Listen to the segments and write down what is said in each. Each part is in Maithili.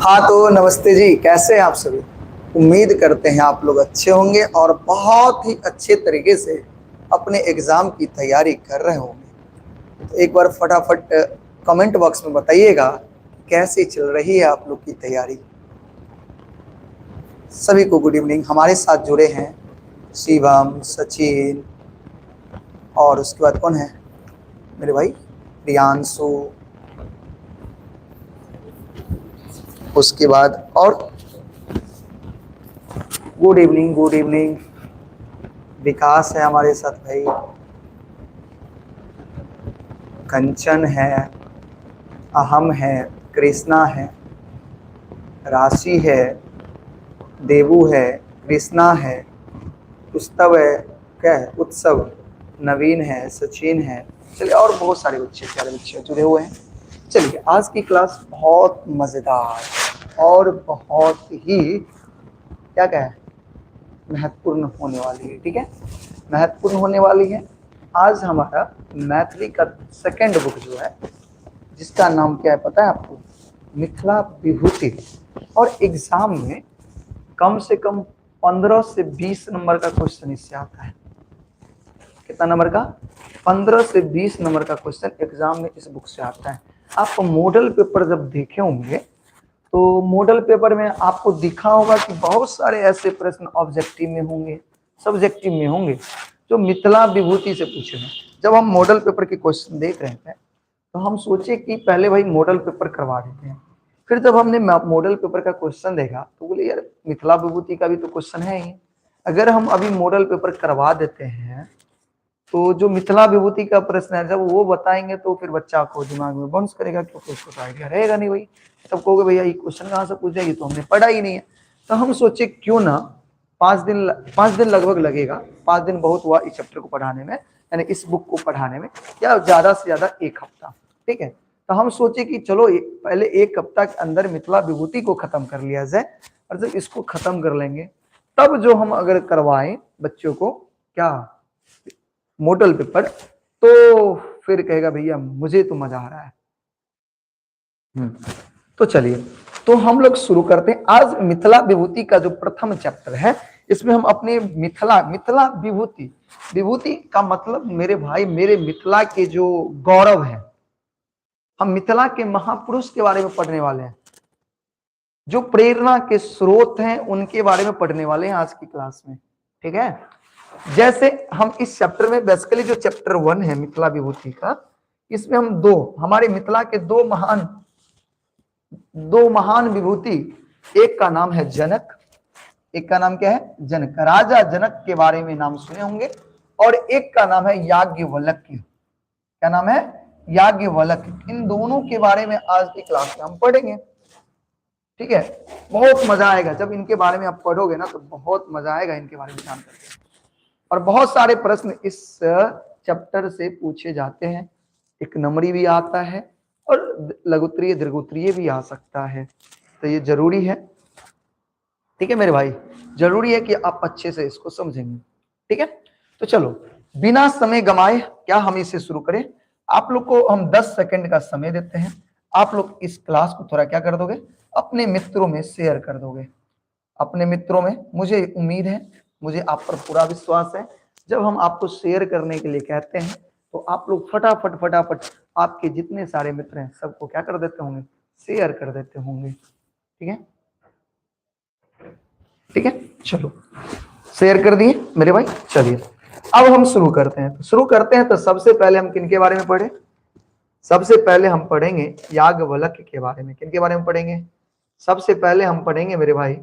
हाँ तो नमस्ते जी, कैसे हैं आप सभी। उम्मीद करते हैं आप लोग अच्छे होंगे और बहुत ही अच्छे तरीके से अपने एग्ज़ाम की तैयारी कर रहे होंगे। तो एक बार फटाफट कमेंट बॉक्स में बताइएगा कैसे चल रही है आप लोग की तैयारी। सभी को गुड इवनिंग। हमारे साथ जुड़े हैं शिवम, सचिन और उसके बाद कौन है मेरे भाई, प्रियांशु, उसके बाद और good evening, good evening Vikas है हमारे साथ भाई, कंचन है, अहम है, कृष्णा है, राशि है, देवू है, कृष्णा है, उत्सव है, क्या है उत्सव, नवीन है, सचिन है। चलिए और बहुत सारे बच्चे, प्यारे बच्चे जुड़े हुए हैं। चलिए आज की क्लास बहुत मज़ेदार और बहुत ही क्या कहें महत्वपूर्ण होने वाली है। ठीक है, महत्वपूर्ण होने वाली है। आज हमारा मैथिली का सेकंड बुक जो है, जिसका नाम क्या है पता है आपको, मिथिला विभूति। और एग्जाम में कम से कम 15 से 20 नंबर का क्वेश्चन इससे आता है। कितना नंबर का? 15 से 20 नंबर का क्वेश्चन एग्जाम में इस बुक से आता है। आप मॉडल पेपर जब देखे होंगे तो मॉडल पेपर में आपको दिखा होगा कि बहुत सारे ऐसे प्रश्न ऑब्जेक्टिव में होंगे, सब्जेक्टिव में होंगे, जो मिथिला विभूति से पूछे हैं। जब हम मॉडल पेपर के क्वेश्चन देख रहे थे तो हम सोचे कि पहले भाई मॉडल पेपर करवा देते हैं। फिर जब हमने मॉडल पेपर का क्वेश्चन देखा तो बोले यार मिथिला विभूति का भी तो क्वेश्चन है ही, अगर हम अभी मॉडल पेपर करवा देते हैं तो जो मिथिला विभूति का प्रश्न है जब वो बताएंगे तो फिर बच्चा को दिमाग में बाउंस करेगा, क्योंकि उसको तो आइडिया रहेगा नहीं। भाई तब कहोगे भैया ये क्वेश्चन कहाँ से पूछेगी, ये तो हमने पढ़ा ही नहीं है। तो हम सोचे क्यों ना 5 दिन लगभग लगेगा, 5 दिन बहुत हुआ इस चैप्टर को पढ़ाने में, यानी इस बुक को पढ़ाने में, या ज़्यादा से ज़्यादा 1 हफ्ता। ठीक है, तो हम सोचे कि चलो पहले 1 हफ्ता के अंदर मिथिला विभूति को ख़त्म कर लिया जाए, और जब इसको ख़त्म कर लेंगे तब जो हम अगर करवाएं बच्चों को क्या मॉडल पेपर, तो फिर कहेगा भैया मुझे तो मजा आ रहा है। तो चलिए तो हम लोग शुरू करते हैं। आज मिथिला विभूति का जो प्रथम चैप्टर है, इसमें हम अपने मिथिला मिथिला विभूति, विभूति का मतलब मेरे भाई मेरे मिथिला के जो गौरव है, हम मिथिला के महापुरुष के बारे में पढ़ने वाले हैं, जो प्रेरणा के स्रोत हैं उनके बारे में पढ़ने वाले हैं आज की क्लास में। ठीक है, जैसे हम इस चैप्टर में बेसिकली जो चैप्टर 1 है मिथिला विभूति का, इसमें हम हमारे मिथिला के दो महान विभूति, एक का नाम है जनक, एक का नाम क्या है जनक, राजा जनक के बारे में नाम सुने होंगे, और एक का नाम है याज्ञवल्क्य। क्या नाम है? याज्ञवल्क्य। इन दोनों के बारे में आज की क्लास में हम पढ़ेंगे। ठीक है, बहुत मजा आएगा जब इनके बारे में आप पढ़ोगे ना, तो बहुत मजा आएगा इनके बारे में जान करके। और बहुत सारे प्रश्न इस चैप्टर से पूछे जाते हैं, एक नंबरी भी आता है और लघुत्तरीय दीर्घोत्तरीय भी आ सकता है, तो ये जरूरी है। ठीक है मेरे भाई, जरूरी है कि आप अच्छे से इसको समझेंगे। ठीक है, तो चलो बिना समय गंवाए क्या हम इसे शुरू करें। आप लोग को हम 10 सेकंड का समय देते हैं, आप लोग इस क्लास को थोड़ा क्या कर दोगे, अपने मित्रों में शेयर कर दोगे, अपने मित्रों में। मुझे उम्मीद है, मुझे आप पर पूरा विश्वास है, जब हम आपको शेयर करने के लिए कहते हैं तो आप लोग फटाफट फटाफट आपके जितने सारे मित्र हैं सबको क्या कर देते होंगे, शेयर कर देते होंगे। ठीक है, ठीक है, चलो शेयर कर दिए मेरे भाई। चलिए अब हम शुरू करते हैं। तो शुरू करते हैं, तो सबसे पहले हम किनके बारे में पढ़े, सबसे पहले हम पढ़ेंगे याज्ञवल्क्य के बारे में। किनके बारे में पढ़ेंगे? सबसे पहले हम पढ़ेंगे मेरे भाई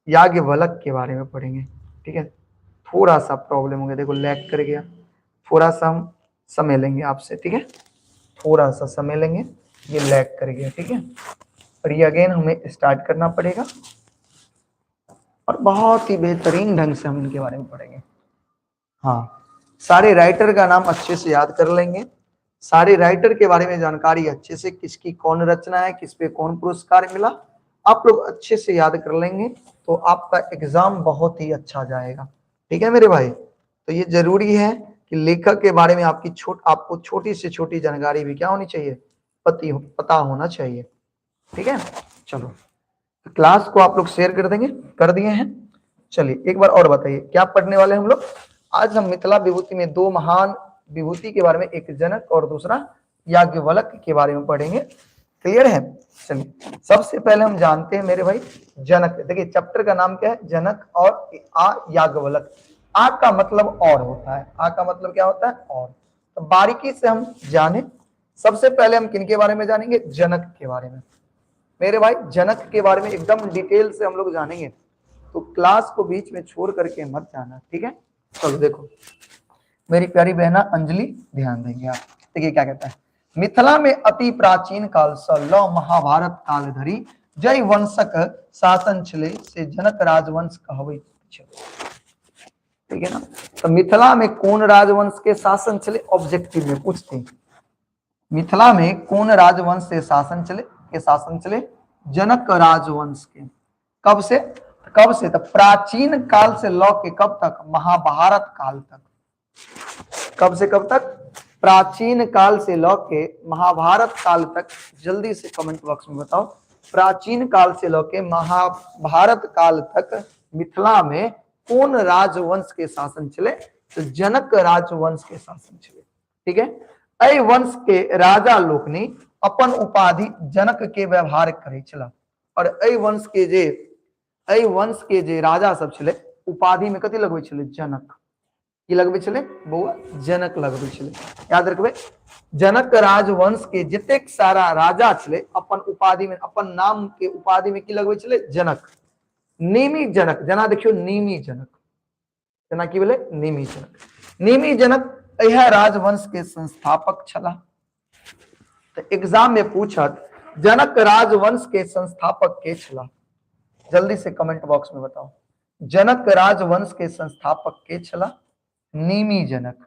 याज्ञवल्क्य के बारे में पढ़ेंगे। ठीक है, थोड़ा सा प्रॉब्लम हो गया, देखो लैग कर गया, थोड़ा सा हम समय लेंगे आपसे। ठीक है, थोड़ा सा समय लेंगे, ये लैग कर गया। ठीक है, और ये अगेन हमें स्टार्ट करना पड़ेगा। और बहुत ही बेहतरीन ढंग से हम इनके बारे में पढ़ेंगे। हाँ, सारे राइटर का नाम अच्छे से याद कर लेंगे, सारे राइटर के बारे में जानकारी अच्छे से, किसकी कौन रचना है, किस पे कौन पुरस्कार मिला, आप लोग अच्छे से याद कर लेंगे तो आपका एग्जाम बहुत ही अच्छा जाएगा। ठीक है मेरे भाई, तो ये जरूरी है कि लेखक के बारे में आपकी आपको छोटी से छोटी जानकारी भी क्या होनी चाहिए, पता होना चाहिए। ठीक है, चलो तो क्लास को आप लोग शेयर कर देंगे, कर दिए हैं। चलिए एक बार और बताइए क्या पढ़ने वाले हम लोग आज। हम मिथिला विभूति में दो महान विभूति के बारे में, एक जनक और दूसरा याज्ञवल्क्य के बारे में पढ़ेंगे। क्लियर है? चलिए सबसे पहले हम जानते हैं मेरे भाई जनक। देखिए चैप्टर का नाम क्या है, जनक और आ याज्ञवल्क्य। आ का मतलब और होता है, आ का मतलब क्या होता है, और। तो बारीकी से हम जाने, सबसे पहले हम किनके बारे में जानेंगे, जनक के बारे में। मेरे भाई जनक के बारे में एकदम डिटेल से हम लोग जानेंगे, तो क्लास को बीच में छोड़ करके मत जाना, ठीक है। चलो देखो मेरी प्यारी बहना अंजलि, ध्यान देंगे आप। देखिए क्या कहता है, मिथिला में अति प्राचीन काल से ल महाभारत काल धरि जय वंशक शासन छले से जनक राजवंश कहबै छे। ठीक है ना। तो मिथिला में कौन राजवंश के शासन छले, ऑब्जेक्टिव में पूछते हैं। मिथिला में कौन राजवंश से शासन चले, के शासन चले, जनक राजवंश के। कब से, कब से, तो प्राचीन काल से ल के कब तक, महाभारत काल तक। कब से कब तक, प्राचीन काल से ल के महाभारत काल तक। जल्दी से कमेंट बॉक्स में बताओ, प्राचीन काल से ल के महाभारत काल तक मिथिला में कौन राजवंश के शासन चले, तो जनक राजवंश के शासन चले। ठीक है। एहि वंश के राजा लोकनि अपन उपाधि जनक के व्यवहार करै छला, और एहि वंश के जे, एहि वंश के जे राजा सब छलै, उपाधि में कथी लगबै छलै, जनक। की लगबै छलै बौआ, जनक लगबै छलै। याद रखबै, जनक राजवंश के जतेक सारा राजा छलै अपन उपाधि में, अपन नाम के उपाधि में की लगबै छलै, जनक। नेमी जनक, जना देखियो नेमी जनक, जना की भेलै, नेमी जनक। नेमी जनक इएह राजवंश के संस्थापक छला। तो एग्जाम में पूछत जनक राजवंश के संस्थापक के छला, जल्दी से कमेंट बॉक्स में बताओ, जनक राजवंश के संस्थापक के छला, नेमी जनक।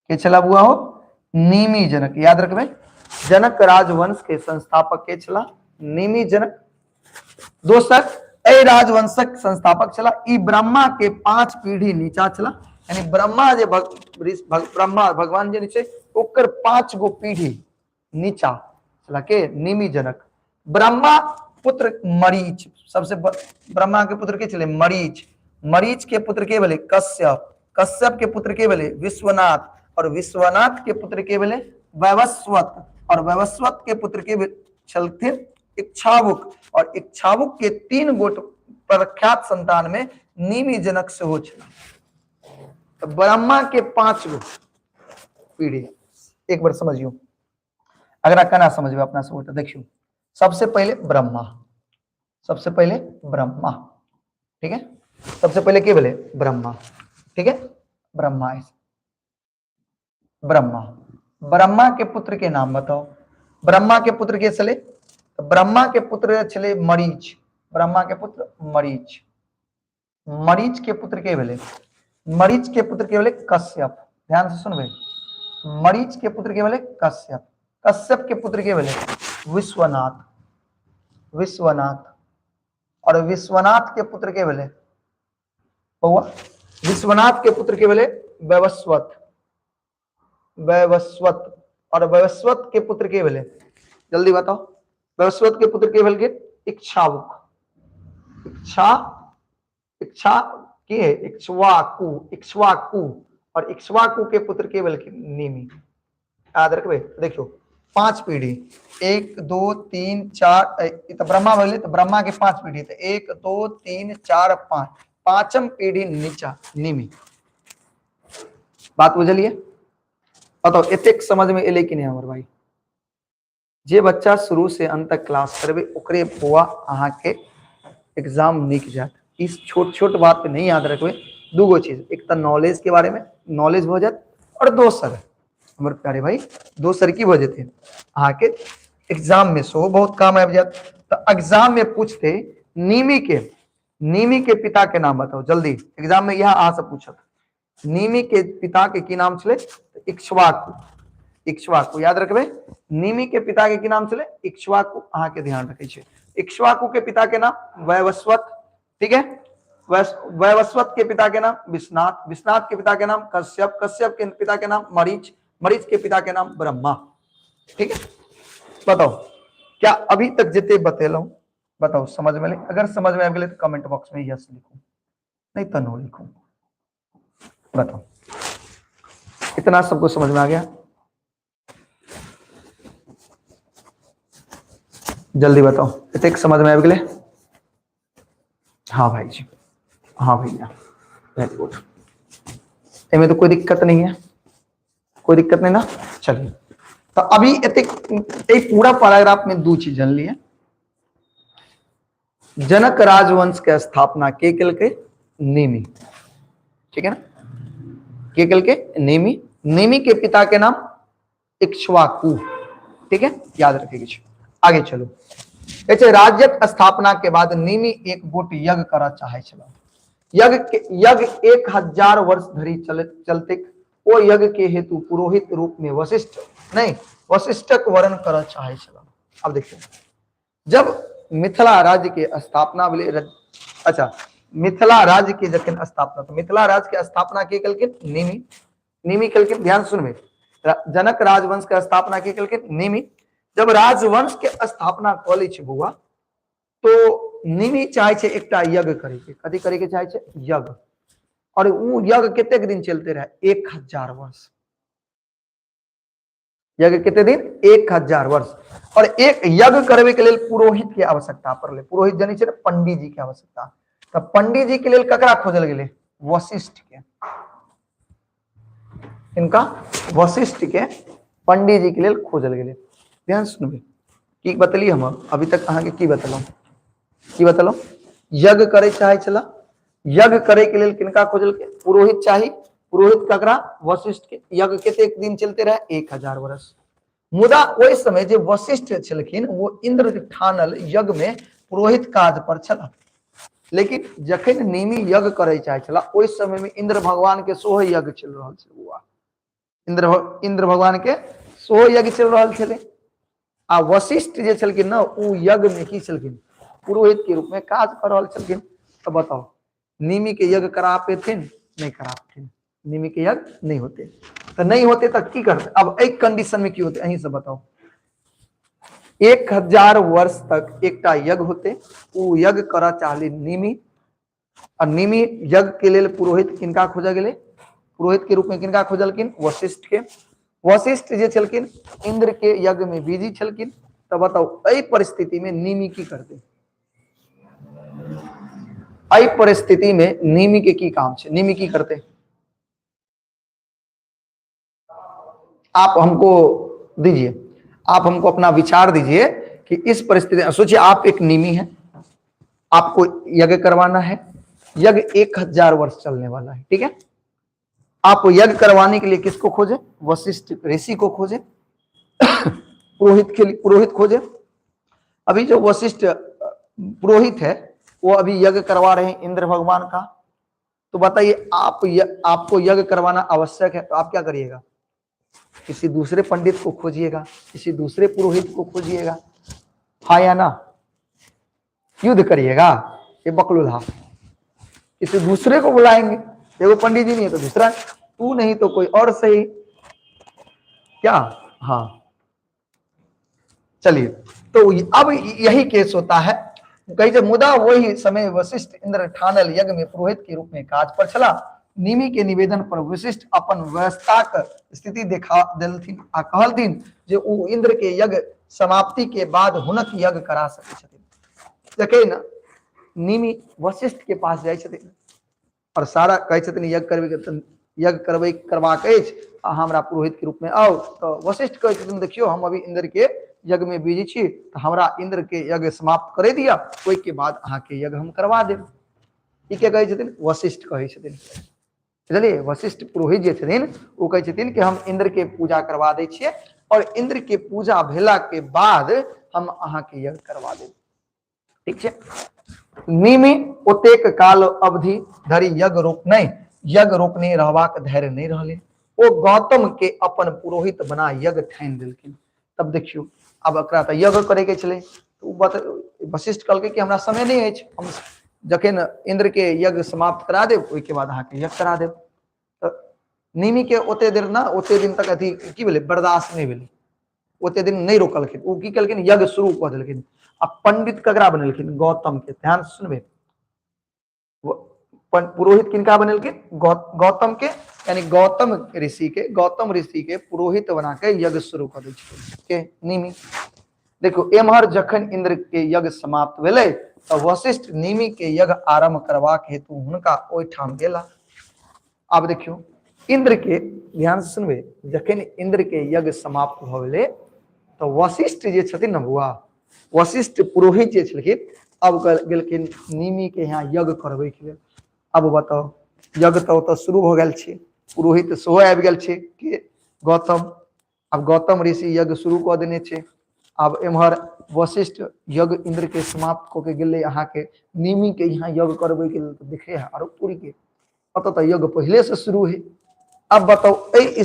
के छला बुआ हो, नेमी जनक। याद रखबे, जनक राजवंश के संस्थापक के छला, नेमी जनक। दोसर एहि राजवंशक संस्थापक छला, ई ब्रह्मा के 5 पीढ़ी नीचा छला, यानी ब्रह्मा जे ब्रह्मा भगवान जे नीचे ओकर 5 गो पीढ़ी नीचा छला के नेमी जनक। ब्रह्मा पुत्र मरीच, सबसे ब्रह्मा के पुत्र के छले, मरीच। मरीच के पुत्र के भेले, कश्यप। कश्यप के पुत्र के भेले, विश्वनाथ। और विश्वनाथ के पुत्र के भेले, वैवस्वत। और वैवस्वत के पुत्र के छलथिन, इच्छावुक। और इच्छावुक के 3 गोट प्रख्यात संतान में नेमी जनक सेहो छला। तो ब्रह्मा के 5 गो पीढ़ी, एक बार समझियो, अगर केना समझबै अपना सब गोटे। देखियो सबसे पहले ब्रह्मा, सबसे पहले ब्रह्मा, ठीक है, सबसे पहले के भेलै, ब्रह्मा, ठीक है, ब्रह्मा, ब्रह्मा। ब्रह्मा के पुत्र के नाम बताओ, ब्रह्मा के पुत्र के छलै, ब्रह्मा के पुत्र छलै मरीच। ब्रह्मा के पुत्र मरीच। मरीच के पुत्र के भेलै, मरीच के पुत्र के भेलै, कश्यप। ध्यान से सुनबै, मरीच के पुत्र के भेलै, कश्यप। कश्यप के पुत्र के भेलै, विश्वनाथ। विश्वनाथ। और विश्वनाथ के पुत्र के भेलै बौआ, विश्वनाथ के पुत्र के भेलै, वैवस्वत। वैवस्वत। और वैवस्वत के पुत्र के भेलै, जल्दी बताओ, वैवस्वत के पुत्र के भेल, इच्छावुक। इच्छा, इच्छा के है, इक्ष्वाकु। इक्ष्वाकु। और इक्ष्वाकु के पुत्र के भेल, नेमी। याद रखबे। देखियो 5 पीढ़ी, 1 2 3 4, तो ब्रह्मा भेलै, तो ब्रह्मा के 5 पीढ़ी, तो 1 2 3 4 5, पांचम पीढ़ी नीचा नेमी। बात बुझलिए? बताओ एतेक समझ में एलै कि नहीं हमर भाई? जे बच्चा शुरू से अंत तक क्लास करबे ओकरे बौआ अहाँ के एग्जाम निक जात। इस छोट छोट बात पे नहीं याद रखबे, दूगो चीज, एक तो नॉलेज के बारे में नॉलेज हो जात, और दोसर हमर प्यारे भाई दोसर की भऽ जेतै अहाँ के एग्जाम में सेहो बहुत काम आबि जात। तो एग्जाम में पूछते नेमी के निमि के पिता के नाम बताओ जल्दी, एग्जाम में यह अहाँ से पूछत। निमि के पिता के की नाम छलै? इक्ष्वाकु। इक्ष्वाकु याद रखबै, निमि के पिता के की नाम छलै? इक्ष्वाकु। अहाँ के ध्यान रखै छै। इक्ष्वाकु के पिता के नाम वैवस्वत, ठीक है। वैवस्वत के पिता के नाम विश्वनाथ, विश्वनाथ के पिता के नाम कश्यप, कश्यप के पिता के नाम मरीच, मरीच के पिता के नाम ब्रह्मा, ठीक है। बताओ क्या अभी तक जिते बतेलहुं, बताओ समझ में? अगर समझ में आबि गेलै तऽ कमेंट बॉक्स में यस लिखू, नहीं तो नो लिखू। बताओ इतना सबको समझ में आ गया? जल्दी बताओ, इतने समझ में आबि गेलै? हाँ भाई जी, हाँ भैया, वेरी गुड। एमे तो कोई दिक्कत नहीं है, कोई दिक्कत नहीं ना। चलिए तो अभी एतेक पूरा पैराग्राफ में दू चीज जान लिए। जनक राजवंश के स्थापना के केलकै? निमि, ठीक है ना। के केलकै? निमि। निमि के पिता के नाम इक्ष्वाकु, ठीक है, याद रखेगी। आगे चलो। कहै राज्यक स्थापना के बाद निमि एक गोट यज्ञ करऽ चाहे छल। यज्ञ 1000 वर्ष धरि चलते। ओ यज्ञ के हेतु पुरोहित रूप में वशिष्ठ नहीं, वशिष्ठक वरण करऽ चाहे छल। अब देखिए, जब मिथिला राज्य के स्थापना भेलै, अच्छा मिथिला राज्य के जखन स्थापना, तो मिथिला राज्य के स्थापना के केलखिन? निमि। निमि केलखिन। ध्यान सुनबे, जनक राजवंश के स्थापना के केलखिन? निमि। जब राजवंश के स्थापना कऽ लै छै बौआ, तो निमि चाहे छै एकटा यज्ञ करे के। कथी करे के चाहे छै? यज्ञ। और उ यज्ञ कतेक दिन चलते रहे? 1000 वर्ष। यज्ञ कते दिन? 1000 वर्ष। और एक यज्ञ करवे के लेल पुरोहित के आवश्यकता पड़ले। पुरोहित जानी छै ने, पंडित जी के आवश्यकता। तो पंडित जी के लेल ककरा खोजल गेलै? वशिष्ठ के। इनका वशिष्ठ के पंडित जी के लेल खोजल गेलै। ध्यान सुनबे, की बतलिए हम अभी तक अहाँके? की बतलहुँ, की बतलहुँ? यज्ञ करे चाहे छला, यज्ञ करे के लेल किनका खोजल? पुरोहित चाही। पुरोहित ककरा? वशिष्ठ के। यज्ञ कतेक दिन चलते रहे? 1000 वर्ष। मुदा ओहि समय जे वशिष्ठ छलखिन वो इंद्र के ठानल यज्ञ में पुरोहित काज पर छला। लेकिन जखन निमि यज्ञ करे चाहे छला, ओहि समय में इंद्र भगवान के सेहो यज्ञ चलि रहल छल। बौआ, इंद्र भगवान के सेहो यज्ञ चलि रहल छलै। आ वशिष्ठ जे छलखिन ने, ओ यज्ञ में की छलखिन? पुरोहित के रूप में काज कर रहल छलखिन। तो बताओ, निमि के यज्ञ करा पेथिन? नहीं करा पेथिन। निमि के यज्ञ नहीं होते। तो नहीं होते तो की करते? अब एक कंडीशन में की होते, अहीं से बताओ। 1000 वर्ष तक एकटा यज्ञ होते, ओ यज्ञ करऽ चाहली निमि, और निमि यज्ञ के लेल पुरोहित किनका खोजऽ गेलै? पुरोहित के रूप में किनका खोजलखिन? वशिष्ठ के। वशिष्ठ जे छलखिन इंद्र के यज्ञ में बिजी छलखिन। तो बताओ, एहि परिस्थिति में निमि की करते? एहि परिस्थिति में निमि के की काम छै? निमि की करते? आप हमको दीजिए, आप हमको अपना विचार दीजिए कि इस परिस्थिति, सोचिए आप एक निमि हैं, आपको यज्ञ करवाना है, यज्ञ 1000 वर्ष चलने वाला है, ठीक है। आप यज्ञ करवाने के लिए किसको खोजे? वशिष्ठ ऋषि को खोजे, पुरोहित के लिए पुरोहित खोजे। अभी जो वशिष्ठ पुरोहित है वो अभी यज्ञ करवा रहे हैं इंद्र भगवान का। तो बताइए, आपको यज्ञ करवाना आवश्यक है, तो आप क्या करिएगा? किसी दूसरे पंडित को खोजिएगा, किसी दूसरे पुरोहित को खोजिएगा, हाँ या ना? युद्ध करिएगा ये बकलुल्हा, किसी दूसरे को बुलाएंगे। देखो पंडित जी नहीं है तो दूसरा, तू नहीं तो कोई और सही, क्या? हाँ चलिए, तो अब यही केस होता है। कही जे मुदा वही समय वशिष्ठ इंद्र ठानल यज्ञ में पुरोहित के रूप में काज पर छला। निमि के निवेदन पर वशिष्ठ अपन व्यवस्थाक स्थिति देखा देलथिन आ कहलथिन जे ओ इंद्र के यज्ञ समाप्ति के बाद हुनक यज्ञ करा सकै छथिन। देखे न, निमि वशिष्ठ के पास जाइ छथिन और सारा कहै छथिन यज्ञ करबै के, यज्ञ करबै करबाक अछि, अहाँ हमरा पुरोहित के रूप में आउ। तऽ वशिष्ठ कहै छथिन, देखियौ हम अभी इंद्र के यज्ञ में बिजी छी, तऽ हमरा इंद्र के यज्ञ समाप्त करे दिअ, ओहि के बाद अहाँके यज्ञ हम करवा देब। ई के कहै छथिन? वशिष्ठ कहै छथिन। बुझलियै? वशिष्ठ पुरोहित जे छथिन ओ कहै छथिन कि हम इंद्र के पूजा करवा दै छियै और इंद्र के पूजा भेला के बाद हम अहाँके यज्ञ करवा देब। ठीक छै। निमि ओतेक काल अवधि धरि यज्ञ रोक नहि यज्ञ रोकने रहबाक धैर्य नहि रहलै। ओ गौतम के अपन पुरोहित बना यज्ञ ठानि देलखिन। तब देखियौ, आब एकरा तऽ यज्ञ करैके छलै। ओ बत वशिष्ठ कहलकै कि हमरा समय नहि अछि, हम जखन इंद्र के यज्ञ समाप्त करा देब ओहिके बाद अहाँके यज्ञ करा देब। तऽ निमि के ओते देर ना ओते दिन तक अथी की भेलै, बर्दाश्त नहि भेलै, ओते दिन नहि रोकलखिन। ओ की केलखिन, यज्ञ शुरू कऽ देलखिन। आ पंडित ककरा बनेलखिन? गौतम के। ध्यान से सुनबै, पुरोहित किनका बनेलखिन? गौतम के, यानी गौतम ऋषि के। गौतम ऋषि के पुरोहित बना के यज्ञ शुरू कऽ दै छथिन के निमि। देखो, एम्हर जखन इंद्र के यज्ञ समाप्त भेलै तऽ वशिष्ठ निमि के यज्ञ आरंभ करबाक हेतु हुनका ओहिठाम गेला। आब देखियौ, इंद्र के ध्यान से सुनबै, जखन इंद्र के यज्ञ समाप्त भऽ गेलै तऽ वशिष्ठ जे छथिन ने बुआ, वशिष्ठ पुरोहित जे छलखिन, अब गेलखिन निमि के यहाँ यज्ञ करबै के लेल। अब बताउ, यज्ञ तऽ ओतऽ शुरू भऽ गेल छै, पुरोहित सेहो आबि गेल छै के गौतम। आब गौतम ऋषि यज्ञ शुरू कऽ देने छै। आब एम्हर वशिष्ठ यज्ञ इंद्र के समाप्त कऽ के गेलै अहाँके निमि के यहाँ यज्ञ करबै के लेल, तऽ देखे है आरो पूरी के ओतऽ तऽ यज्ञ पहिले से शुरू है। अब बताउ, एहि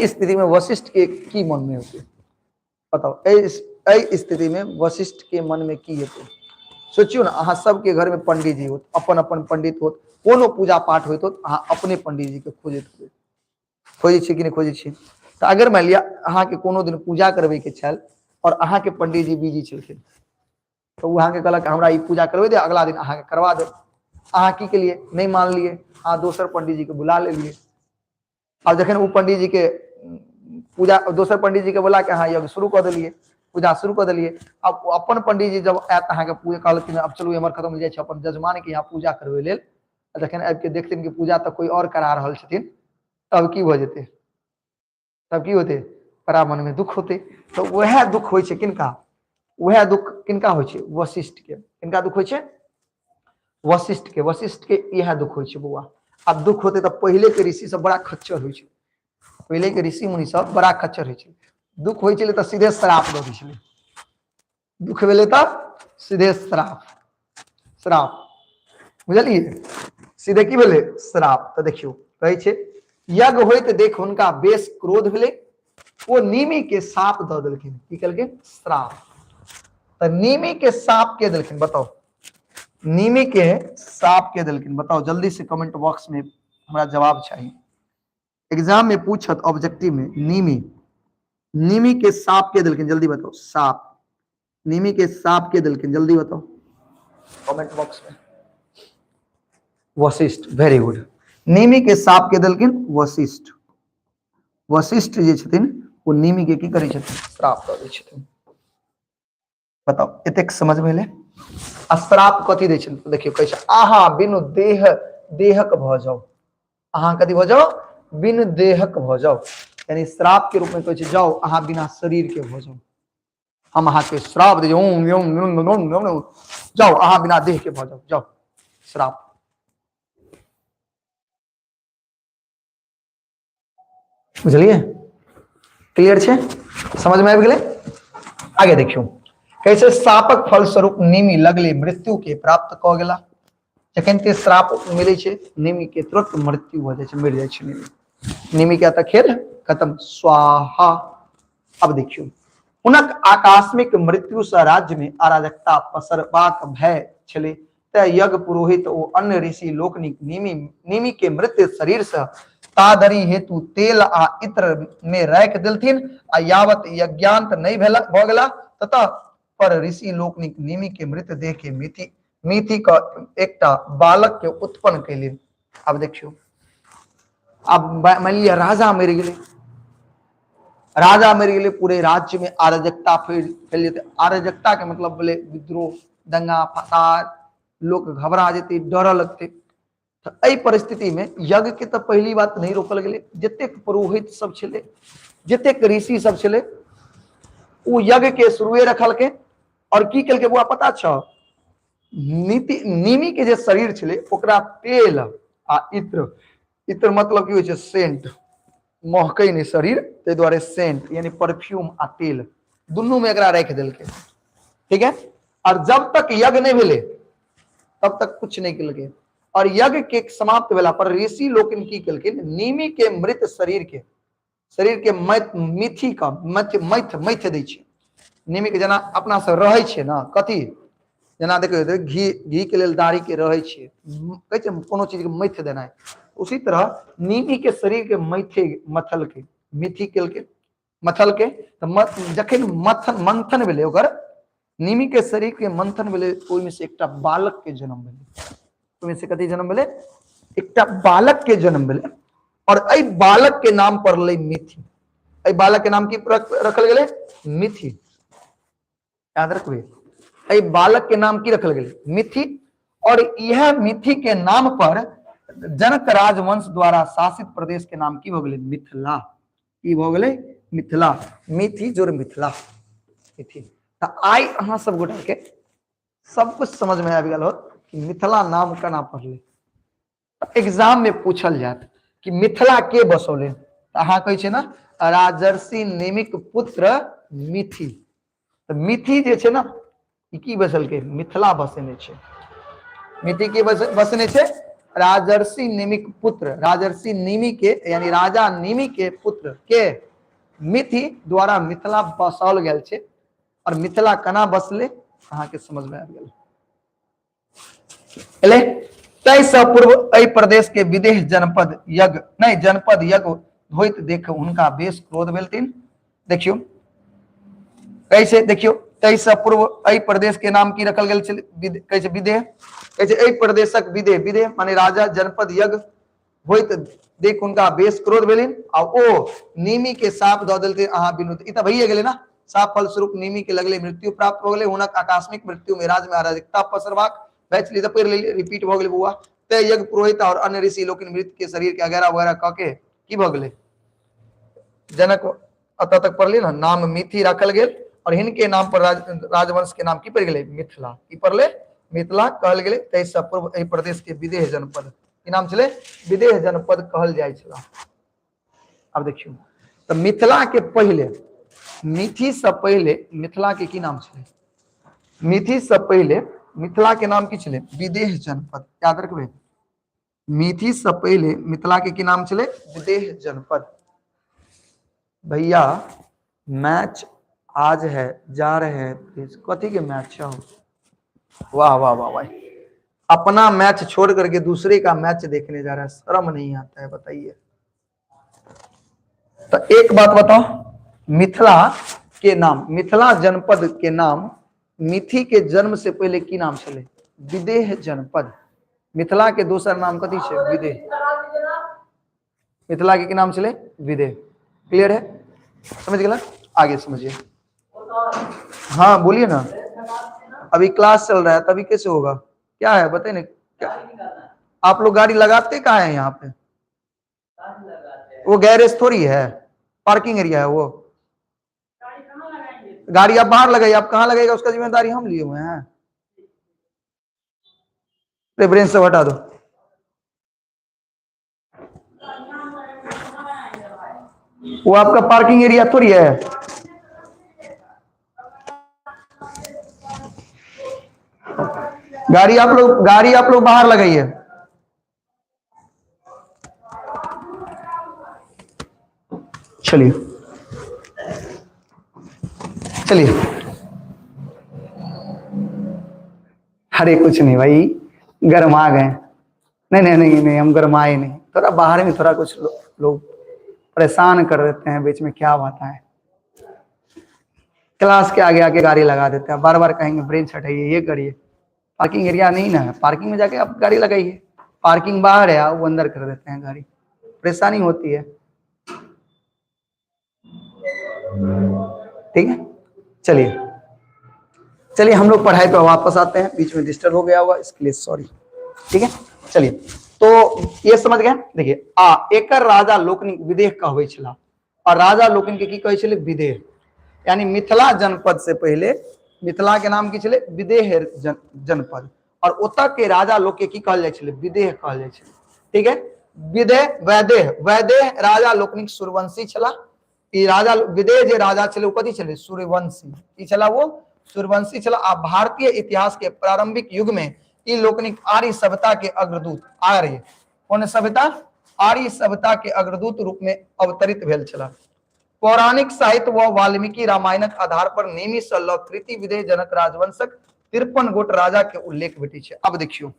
स्थिति में वशिष्ठ के की मन में होते? बताउ, एहि एहि स्थिति में वशिष्ठ के मन में की हेतै? सोचियौ ने, अहाँ सबके घर में पंडित जी होत, अपन अपन पंडित होत, कोनो पूजा पाठ होइत होत, अहाँ अपने पंडित जी के खोजैत होबै। खोजै छियै कि नहि खोजै छियै? तऽ अगर मानि लिअ अहाँके कोनो दिन पूजा करबैके छल आओर अहाँके पंडीजी बिजी छलखिन, तऽ ओ अहाँके कहलक हमरा ई पूजा करबै दे, अगला दिन अहाँके करवा देब। अहाँ की केलियै? नहि मानलियै, अहाँ दोसर पंडीजीके बुला लेलियै। आब जखन ओ पंडीजीके पूजा दोसर पंडीजीके बुला के अहाँ यज्ञ शुरू कऽ देलियै, पूजा शुरू कऽ देलियै। आब ओ अपन पंडीजी जब आयत अहाँके पूजा, कहलखिन आब चलू एम्हर खतम हो जाइ छै अपन यजमानके यहाँ पूजा करबै लेल, आ जखन आबि के देखथिन कि पूजा तऽ कोइ आओर करा रहल छथिन, तब की भऽ जेतै? तब की होतै? बड़ा मनमे दुख होतै। तऽ उएह दुख होइ छै किनका? उएह दुख किनका होइ छै? वशिष्ठ के। किनका दुख होइ छै? वशिष्ठ के। वशिष्ठ के इएह दुख होइ छै बौआ। आब दुख होतै तऽ पहिले के ऋषि सब बड़ा खच्चर होइ छै, पहिले के ऋषि मुनि सब बड़ा खच्चर होइ छै। दुख होइ छलै तऽ सीधे श्राप दऽ दै छलै। दुख भेलै तऽ सीधे श्राप, श्राप, बुझलियै? सीधे की भेलै? श्राप। तऽ देखियौ, कहै छै यज्ञ होइत देख हुनका बेस क्रोध भेलै, ओ निमि के साप दऽ देलखिन। की केलखिन? श्राप। तऽ निमि के साप के देलखिन? बताउ, निमि के साप के देलखिन? बताउ जल्दी से, कमेंट बॉक्स में हमरा जवाब चाही। एग्जाम में पूछत ऑब्जेक्टिव में, निमि, निमि के साप के देलखिन? जल्दी बताओ। साप, निमि के साप के देलखिन? जल्दी बताओ कमेंट बॉक्स में। वशिष्ठ, वेरी गुड। निमि के साप के देलखिन? वशिष्ठ। वशिष्ठ जे छथिन ओ निमि के की करै छथिन? श्राप दऽ दै छथिन। बताउ, एतेक समझ में एलै? आ श्राप कथी दै छथिन? देखियौ, कहै छै अहाँ बिनु देह देहक भऽ जाउ। अहाँ कथी भऽ जाउ? बिनु देहक भऽ जाउ। यानी श्राप के रूप में कहै छै जाउ अहाँ बिना शरीर के भऽ जाउ, हम अहाँके श्राप दै, ओम ओम ओम ओम ओम, जाउ अहाँ बिना देह के भऽ जाउ, जाउ, श्राप। बुझलियै? क्लियर छै? समझ में आबि गेलै? आगे देखियौ, कैसे सापक फलस्वरूप निमि लगले मृत्यु के प्राप्त कऽ गेला। जखन ते श्राप मिलै छै निमि के, तुरंत मृत्यु भऽ जाइ छै, मरि जाइ छै निमि। निमि के तऽ खेल खत्म, स्वाहा। अब देखियौ, हुनक आकस्मिक मृत्यु सँ राज्य में अराजकता पसरबाक भय छलै, तें यज्ञ पुरोहित ओ अन्य ऋषि लोकनिक निमि निमि के मृत शरीर सँ ताधरि हेतु तेल आ इत्र में राखि देलथिन आ यावत यज्ञांत नहि भेला भऽ गेला ततः पर ऋषि लोकनिक निमि के मृत देह के मिथि मिथि कऽ एकटा बालक के उत्पन्न कयलनि। आब देखियौ, आब मानि लिअ राजा मरि गेलै, राजा मरि गेलै, पूरे राज्य में अराजकता फैल फैल जेतै। अराजकता के मतलब भेलै विद्रोह, दंगा फसाद, लोक घबरा जेतै, डरऽ लगतै। तऽ एहि परिस्थिति में यज्ञ के तऽ पहली बात नहीं रोकल गेलै। जतेक पुरोहित सब छलै, जतेक ऋषि सब छलै, ओ यज्ञ के शुरुए रखलकै। और की केलकै बौआ, पता छौ? नीति निमि के जे शरीर छलै ओकरा तेल आ इत्र, इत्र मतलब की होइ छै? सेंट, महकै नहि शरीर, ताहि दुआरे सेंट यानी परफ्यूम आ तेल दुनू में एकरा राखि देलकै, ठीक है? और जब तक यज्ञ नहीं भेलै तब तक कुछ नहीं केलकै। और यज्ञ के समाप्त भेला पर ऋषि लोकनि की केलखिन, निमि के मृत शरीर के मिथि का मैथ मैथ मैथ दै छै। निमि के जेना अपना सब रहै छै ने, कथी जेना देखियौ घी, घी के लेल दाढ़ी के रहै छै, कहै छै कोनो चीज के मैथ देनाइ, उसी तरह निमि के शरीर के मैथे मथल के मिथि केलकै, मथल के। तऽ जखन मथन मंथन भेलै, ओकर निमि के शरीर के मंथन भेलै, ओहिमे से एकटा बालक के जन्म भेलै। ओहिमे से कथी जन्म भेलै? एकटा बालक के जन्म भेलै। और एहि बालक के नाम पड़लै मिथि। एहि बालक के नाम की रखल गेलै? मिथि। याद रखबै, एहि बालक के नाम की रखल गेलै? मिथि। और यह मिथि के नाम पर जनक राजवंश द्वारा शासित प्रदेश के नाम की भऽ गेलै? मिथिला। की भऽ गेलै? मिथिला। मिथि जोड़ मिथिला, मिथि। तऽ आइ अहाँ सब गोटा के सब कुछ समझ में आबि गेल होत कि मिथिला नाम केना पड़लै। एग्जाम में पूछल जायत कि मिथिला के बसौले, तऽ अहाँ कहै छियै ने राजर्षि निमिक पुत्र मिथि। तऽ मिथि जे छै ने, ई की बसलकै? मिथिला बसेने छै। मिथि के बसने छै? राजर्षि निमिक पुत्र, राजर्षि निमि के यानी राजा निमि के पुत्र के मिथि द्वारा मिथिला बसाओल गेल छै। और मिथिला केना बसले अहाँके समझ में आबि गेल। एलै ताहिसँ पूर्व एहि प्रदेश के विदेह जनपद यज्ञ नहि जनपद यज्ञ होइत देख हुनका बेस क्रोध भेलथिन। देखियौ कैसे, देखियौ ताहिसँ पूर्व एहि प्रदेश के नाम की रखल गेल छलै? कहै छै विदेह। कहै छै एहि प्रदेशक विदेह, विदेह माने राजा, जनपद यज्ञ होइत देख हुनका बेस क्रोध भेलनि आ ओ निमि के साप दऽ देलथिन अहाँ बिनु। ई तऽ भइए गेलै ने। साप फलस्वरूप निमि के लगले मृत्यु प्राप्त भऽ गेलै। हुनक आकस्मिक मृत्यु में राज्य में अराजकता पसरबाक भय छलै। तऽ पढ़ि लेलियै, रिपीट भऽ गेलै बौआ। ते यज्ञ पुरोहित और अन्य ऋषि लोकनि मृत के शरीर के अगैरह वगैरह कऽ के की भऽ गेलै? जनक अतः तक पढ़लियै ने, नाम मिथि राखल गेल और हिनके नाम पर राजवंश के नाम की पड़ि गेलै? मिथिला। की पड़लै? मिथिला कहल गेलै। ताहिसँ पूर्व एहि प्रदेश के विदेह जनपद की नाम छलै? विदेह जनपद कहल जाइ छल। आब देखियौ तऽ मिथिला के पहिले, मिथि से पहिले मिथिला के की नाम छलै? मिथि से पहिले मिथिला के नाम की छलै? विदेह जनपद। याद रखबै, मिथि से पहिले मिथिला के की नाम छलै? विदेह जनपद। भैया मैच आज है, जा रहे हैं प्लीज। कथी के मैच है? वाह वाह वाह भाई, अपना मैच छोड़ करके दूसरे का मैच देखने जा रहा है, शर्म नहीं आता है बताइए। तो एक बात बताओ, मिथिला के नाम, मिथिला जनपद के नाम मिथि के जन्म से पहले की नाम छलै? विदेह जनपद। मिथिला के दोसर नाम कथी छै? विदेह। मिथिला के की नाम छलै? विदेह। क्लियर है? समझ गेला? आगे समझिए। हाँ बोलिए ना, अभी क्लास चल रहा है तभी कैसे होगा? क्या है बताइए ना। क्या आप लोग गाड़ी लगाते कहाँ है यहाँ पे? वो गैरेज थोड़ी है, पार्किंग एरिया है वो। गाड़ी आप बाहर लगाइए, आप कहाँ लगाइएगा उसका जिम्मेदारी हम लिए हुए हैं। प्रेफरेंस सब हटा दो। वो आपका पार्किंग एरिया थोड़ी है। गाड़ी आप लोग बाहर लगाइए। चलिए चलिए। अरे कुछ नहीं भाई, गर्मा गए। नहीं नहीं नहीं नहीं, हम गर्माए नहीं, थोड़ा बाहर में थोड़ा कुछ लोग परेशान कर देते हैं बीच में, क्या बात है। क्लास के आगे आके गाड़ी लगा देते हैं, बार बार कहेंगे ब्रेंच हटाइए, ये करिए। पार्किंग एरिया नहीं ना है, पार्किंग में जाके आप गाड़ी लगाइए, पार्किंग बाहर है, वो अंदर कर देते हैं गाड़ी, परेशानी होती है। ठीक है, चलिए चलिए हम लोग पढ़ाई पे वापस आते हैं। बीच में डिस्टर्ब हो गया होगा, इसके लिए सॉरी। ठीक है, चलिए तो ये समझ गए। देखिए आ एकर राजा लोकनि विदेह कहबै छला और राजा लोकनि के की कहै छलै? विदेह। यानी मिथिला जनपद से पहले मिथिला के नाम की छलै? विदेह जनपद। और ओतऽ के राजा लोग के की कहल जाइ छलै? विदेह कहल जाइ छलै। ठीक है, विदेह वैदेह, वैदेह राजा लोकनिक सूर्यवंशी छला। ई राजा विदेह जे राजा छलै ओ कथी छलै? सूर्यवंशी। की छला वो? सूर्यवंशी छला। आ भारतीय इतिहास के प्रारंभिक युग में ई लोकनिक आर्य सभ्यता के अग्रदूत, आर्य कोन सभ्यता? आर्य सभ्यता के अग्रदूत रूप में अवतरित भेल छलाह। पौराणिक साहित्य व वाल्मीकि रामायणक आधार पर नेमी से ल कृति विदेह जनक राजवंशक 53 गोट राजा के उल्लेख भेटै छै। अब देखियौ,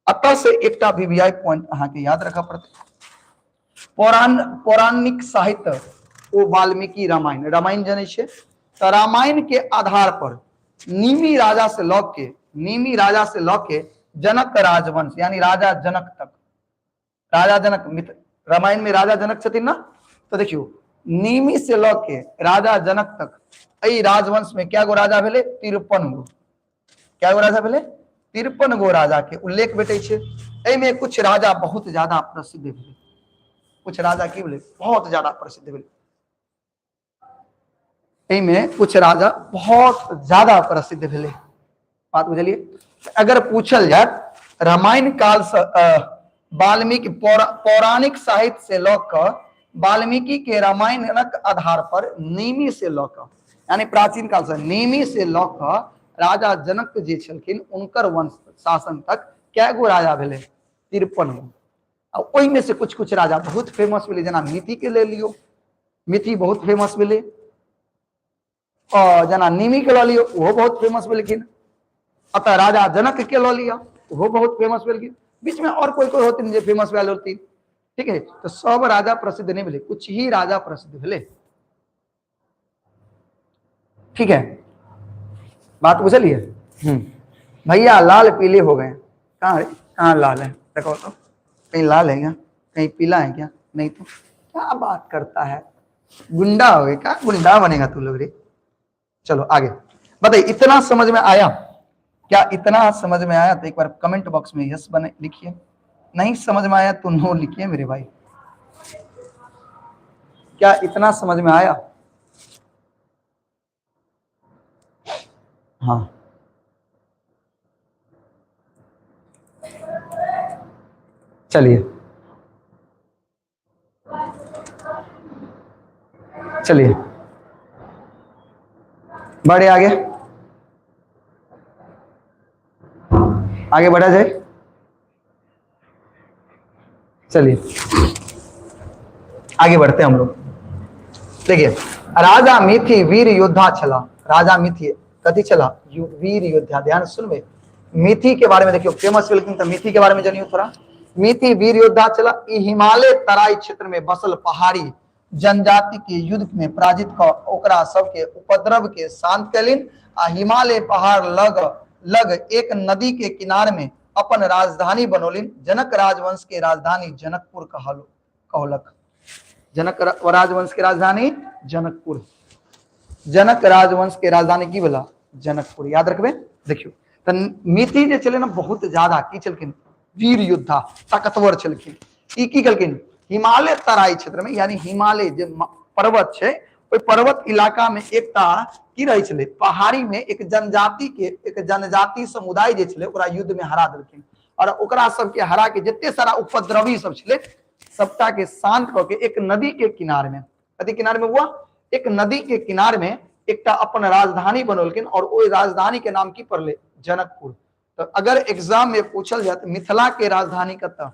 अतः से एकटा वीवीआई पॉइंट अहाँके याद रखऽ पड़तै। पौराणिक साहित्य ओ वाल्मीकि रामायण, रामायण जनै छियै तऽ रामायण के आधार पर निमि राजा से लऽ के, निमि राजा से लऽ के जनक राजवंश यानी राजा जनक तक, राजा जनक मित्र रामायण में राजा जनक छथिन ना, तो देखियो निमि से लऽ के राजा जनक तक एहि राजवंश में क्या गो राजा भेलै? 53 गो। क्या गो राजा भेलै? 53 गो राजा के उल्लेख भेटै छै। एहिमे कुछ राजा बहुत ज्यादा प्रसिद्ध भेलै, कुछ राजा की भेलै? बहुत ज्यादा प्रसिद्ध भेलै। एहिमे कुछ राजा बहुत ज्यादा प्रसिद्ध भेलै। बात बुझलियै? अगर पूछल जाय रामायण काल से वाल्मीकि पौराणिक साहित्य से लऽ कऽ वाल्मीकि के रामायणक आधार पर निमि से लऽ कऽ यानी प्राचीन काल से निमि से लऽ कऽ राजा जनक जे छलखिन उनकर वंश शासन तक कै गो राजा भेलै? 53 गो। आ ओहिमे से कुछ कुछ राजा बहुत फेमस भेलै, जेना मिथि के ले लियौ, मिथि बहुत फेमस भेलै। जेना निमि के लऽ लियौ, ओहो बहुत फेमस भेलखिन। अतः राजा जनक के लऽ लिअ, ओहो बहुत फेमस भेलखिन। बीच में और कोई कोई होथिन जे फेमस भेल होथिन, ठीक है। तो सब राजा प्रसिद्ध नहीं भेलै, कुछ ही राजा प्रसिद्ध भेलै, ठीक है। बात बुझलिए? भैया लाल पीले हो गए, कहाँ कहाँ लाल है? देखो तो कहीं लाल है क्या, कहीं पीला है क्या? नहीं तो क्या बात करता है, गुंडा हो गए क्या? गुंडा बनेगा तू लोग रे। चलो आगे बताइए, इतना समझ में आया क्या? इतना समझ में आया तो एक बार कमेंट बॉक्स में यस बने लिखिए, नहीं समझ में आया तो नो लिखिए मेरे भाई। क्या इतना समझ में आया? हाँ चलिए चलिए बढ़े आगे, आगे बढ़ा जाए। चलिए आगे बढ़ते हैं हम लोग। देखिए राजा मिथि वीर योद्धा छला। राजा मिथि कथी छला? वीर योद्धा। ध्यान सुनबे, मिथि के बारे में देखियो फेमस भेलखिन तो मिथि के बारे में जानियो थोड़ा। मिथि वीर योद्धा छला। ई हिमालय तराई क्षेत्र में बसल पहाड़ी जनजाति के युद्ध में पराजित क ओकरा सबके उपद्रव के शांत कैलिन आ हिमालय पहाड़ लग लग एक नदी के किनार में अपन राजधानी बनौलिन। जनक राजवंश के राजधानी जनकपुर कहलक। जनक राजवंश के राजधानी जनकपुर। जनक राजवंश के राजधानी की भेला? जनकपुर। याद रखबे। देखियो त मिथि जे छलै ने बहुत ज्यादा की छलखिन? वीर योद्धा, ताकतवर छलखिन। ई की केलखिन? हिमालय तराई क्षेत्र में यानी हिमालय जे पर्वत छै ओहि पर्वत इलाका में एकटा की रहै छलै? पहाड़ी में एक जनजाति के, एक जनजाति समुदाय जे छलै ओकरा युद्ध में हरा देलखिन और ओकरा सबके हरा के जते सारा उपद्रवी सब छलै सबटा के शांत कऽ के एक नदी के किनार में, कथी किनार में हुआ? एक नदी के किनार में एकटा अपन राजधानी बनौलखिन और ओहि राजधानी के नाम की पड़लै? जनकपुर। तो अगर एग्जाम में पूछल जाए तो मिथिला के राजधानी कतऽ?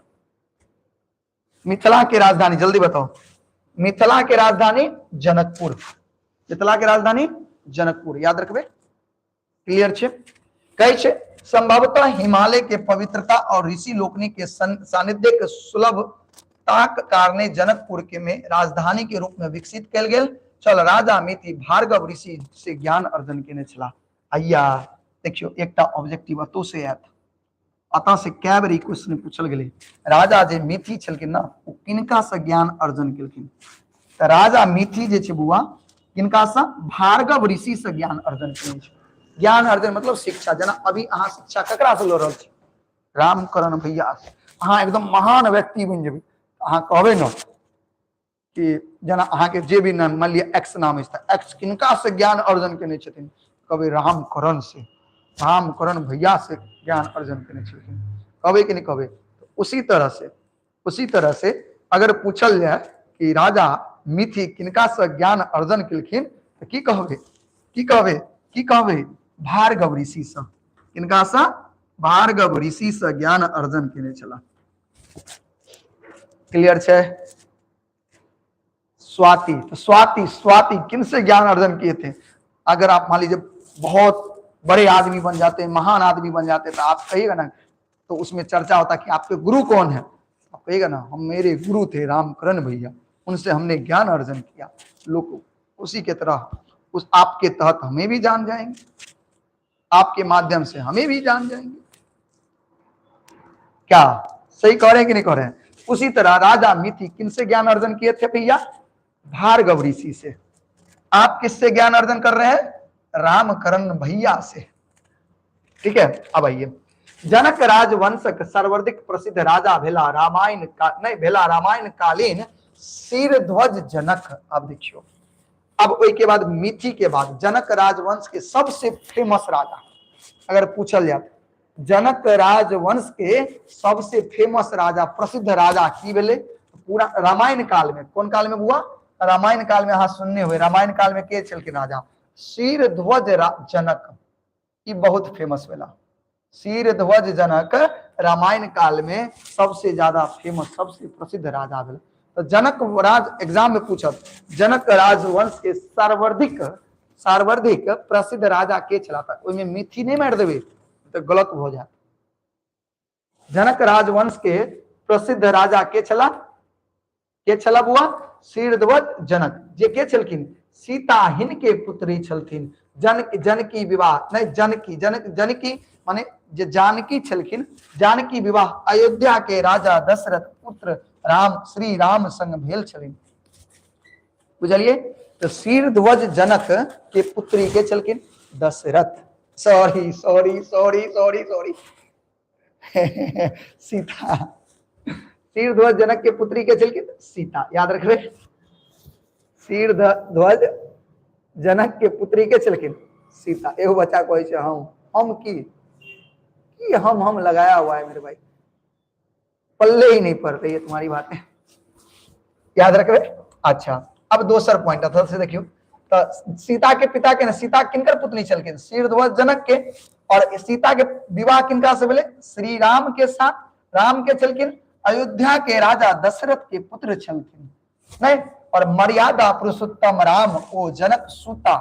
मिथिला के राजधानी जल्दी बताओ। मिथिला के राजधानी जनकपुर। मिथिला के राजधानी जनकपुर, याद रखबे। क्लियर छे? कहै छे संभवतः हिमालय के पवित्रता और ऋषि लोकनि के सानिध्य के सुलभताक कारणे जनकपुर के में राजधानी के रूप में विकसित कयल गेल छल। राजा मिथि भार्गव ऋषि से ज्ञान अर्जन केने छलाह। अय्या देखियो एकटा ऑब्जेक्टिव अतो से आयत, अतः से कै बेर ई क्वेश्चन पूछल गेलै। राजा जे मिथि छलखिन ना ओ किनका से ज्ञान अर्जन केलखिन? तऽ राजा मिथि जे छै बुआ किनका से? भार्गव ऋषि से ज्ञान अर्जन केने छै। ज्ञान अर्जन मतलब शिक्षा। जेना अभी अहाँ शिक्षा ककरा से लऽ रहल छी? रामकरण भैया से। अहाँ एकदम महान व्यक्ति बनि जेबै, अहाँ कहबै ने कि जेना अहाँके जे भी नाम मान लिअ एक्स नाम अछि तऽ एक्स किनका से ज्ञान अर्जन केने छथिन? कहबै रामकरण से, रामकरण भैया से ज्ञान अर्जन केने छलखिन। कहबै कि नहि कहबै? उसी तरह से, उसी तरह से अगर पूछल जाय कि राजा मिथि किनका से ज्ञान अर्जन केलखिन तऽ की कहबै? की कहबै? की कहबै? भार्गव ऋषि से। किनका से? भार्गव ऋषि से ज्ञान अर्जन केने छलाह। क्लियर छै? स्वाति, तो स्वाति, स्वाति किन से ज्ञान अर्जन किए थे? अगर आप मान लीजिए बहुत बड़े आदमी बन जाते हैं, महान आदमी बन जाते हैं, तो आप कहिएगा ना, तो उसमें चर्चा होता कि आपके गुरु कौन है? आप कहिएगा ना, हम मेरे गुरु थे रामकरण भैया, उनसे हमने ज्ञान अर्जन किया। लोग उसी के तरह उस आपके तहत हमें भी जान जाएंगे, आपके माध्यम से हमें भी जान जाएंगे। क्या सही कह रहे हैं कि नहीं कह रहे हैं? उसी तरह राजा मिथि किनसे ज्ञान अर्जन किए थे भैया? भार्गव ऋषि से। आप किससे ज्ञान अर्जन कर रहे हैं? रामकरण भैया से। ठीक है, अब आइए, जनक राजवंशक सर्वाधिक प्रसिद्ध राजा भेला रामायण का नहीं भेला रामायण कालीन सिरध्वज जनक। अब देखियो, अब ओहि के बाद मिथि के बाद जनक राजवंश के सबसे फेमस राजा अगर पूछल जाए, जनक राजवंश के सबसे फेमस राजा, प्रसिद्ध राजा की भेलै? पूरा रामायण काल में। कौन काल में बुआ? रामायण काल में। अहाँ सुनने हुए, रामायण काल में के छलखिन राजा? सिरध्वज जनक, ई बहुत फेमस भेला। सिरध्वज जनक रामायण काल में सबसे ज्यादा फेमस, सबसे प्रसिद्ध राजा भेल। तो जनक राज एग्जाम में पूछत, जनक राजवंश के सर्वाधिक सर्वाधिक प्रसिद्ध राजा के छला, त ओहिमे मिथि नहीं मारि देबै तो गलत हो जात। जनक राजवंश के प्रसिद्ध राजा के छला? के छला बुआ? सिरध्वज जनक। जे के छलखिन? सीता हिनके पुत्री छलथिन। जनक जनकी विवाह नहीं, जनकी जनक जनकी माने जे जानकी छलखिन, जानकी विवाह अयोध्या के राजा दशरथ पुत्र राम श्री राम संग भेल छलनि। बुझलिए? तो सिरध्वज जनक के पुत्री के छलखिन? Dasharath, sorry sorry sorry sorry sorry, Sita. Siradhwaja Janak के पुत्री के छलखिन सीता, याद रखबे। सिरध्वज जनक के पुत्री के छलखिन सीता। एगो बच्चा कहै छै हम की हम लगाया हुआ है मेरे भाई, पल्ले ही नहीं पड़ रही है तुम्हारी बातें, याद रखबे। अच्छा, अब दोसर पॉइंट अथल से देखियो, तो सीता के पिता के ना, सीता किनकर पुत्री छलखिन? सिरध्वज जनक के। और सीता के विवाह किनका से भेलै? श्री राम के साथ। राम के छलखिन अयोध्या के राजा दशरथ के पुत्र छलखिन नहीं। और मर्यादा पुरुषोत्तम राम ओ जनक सुता,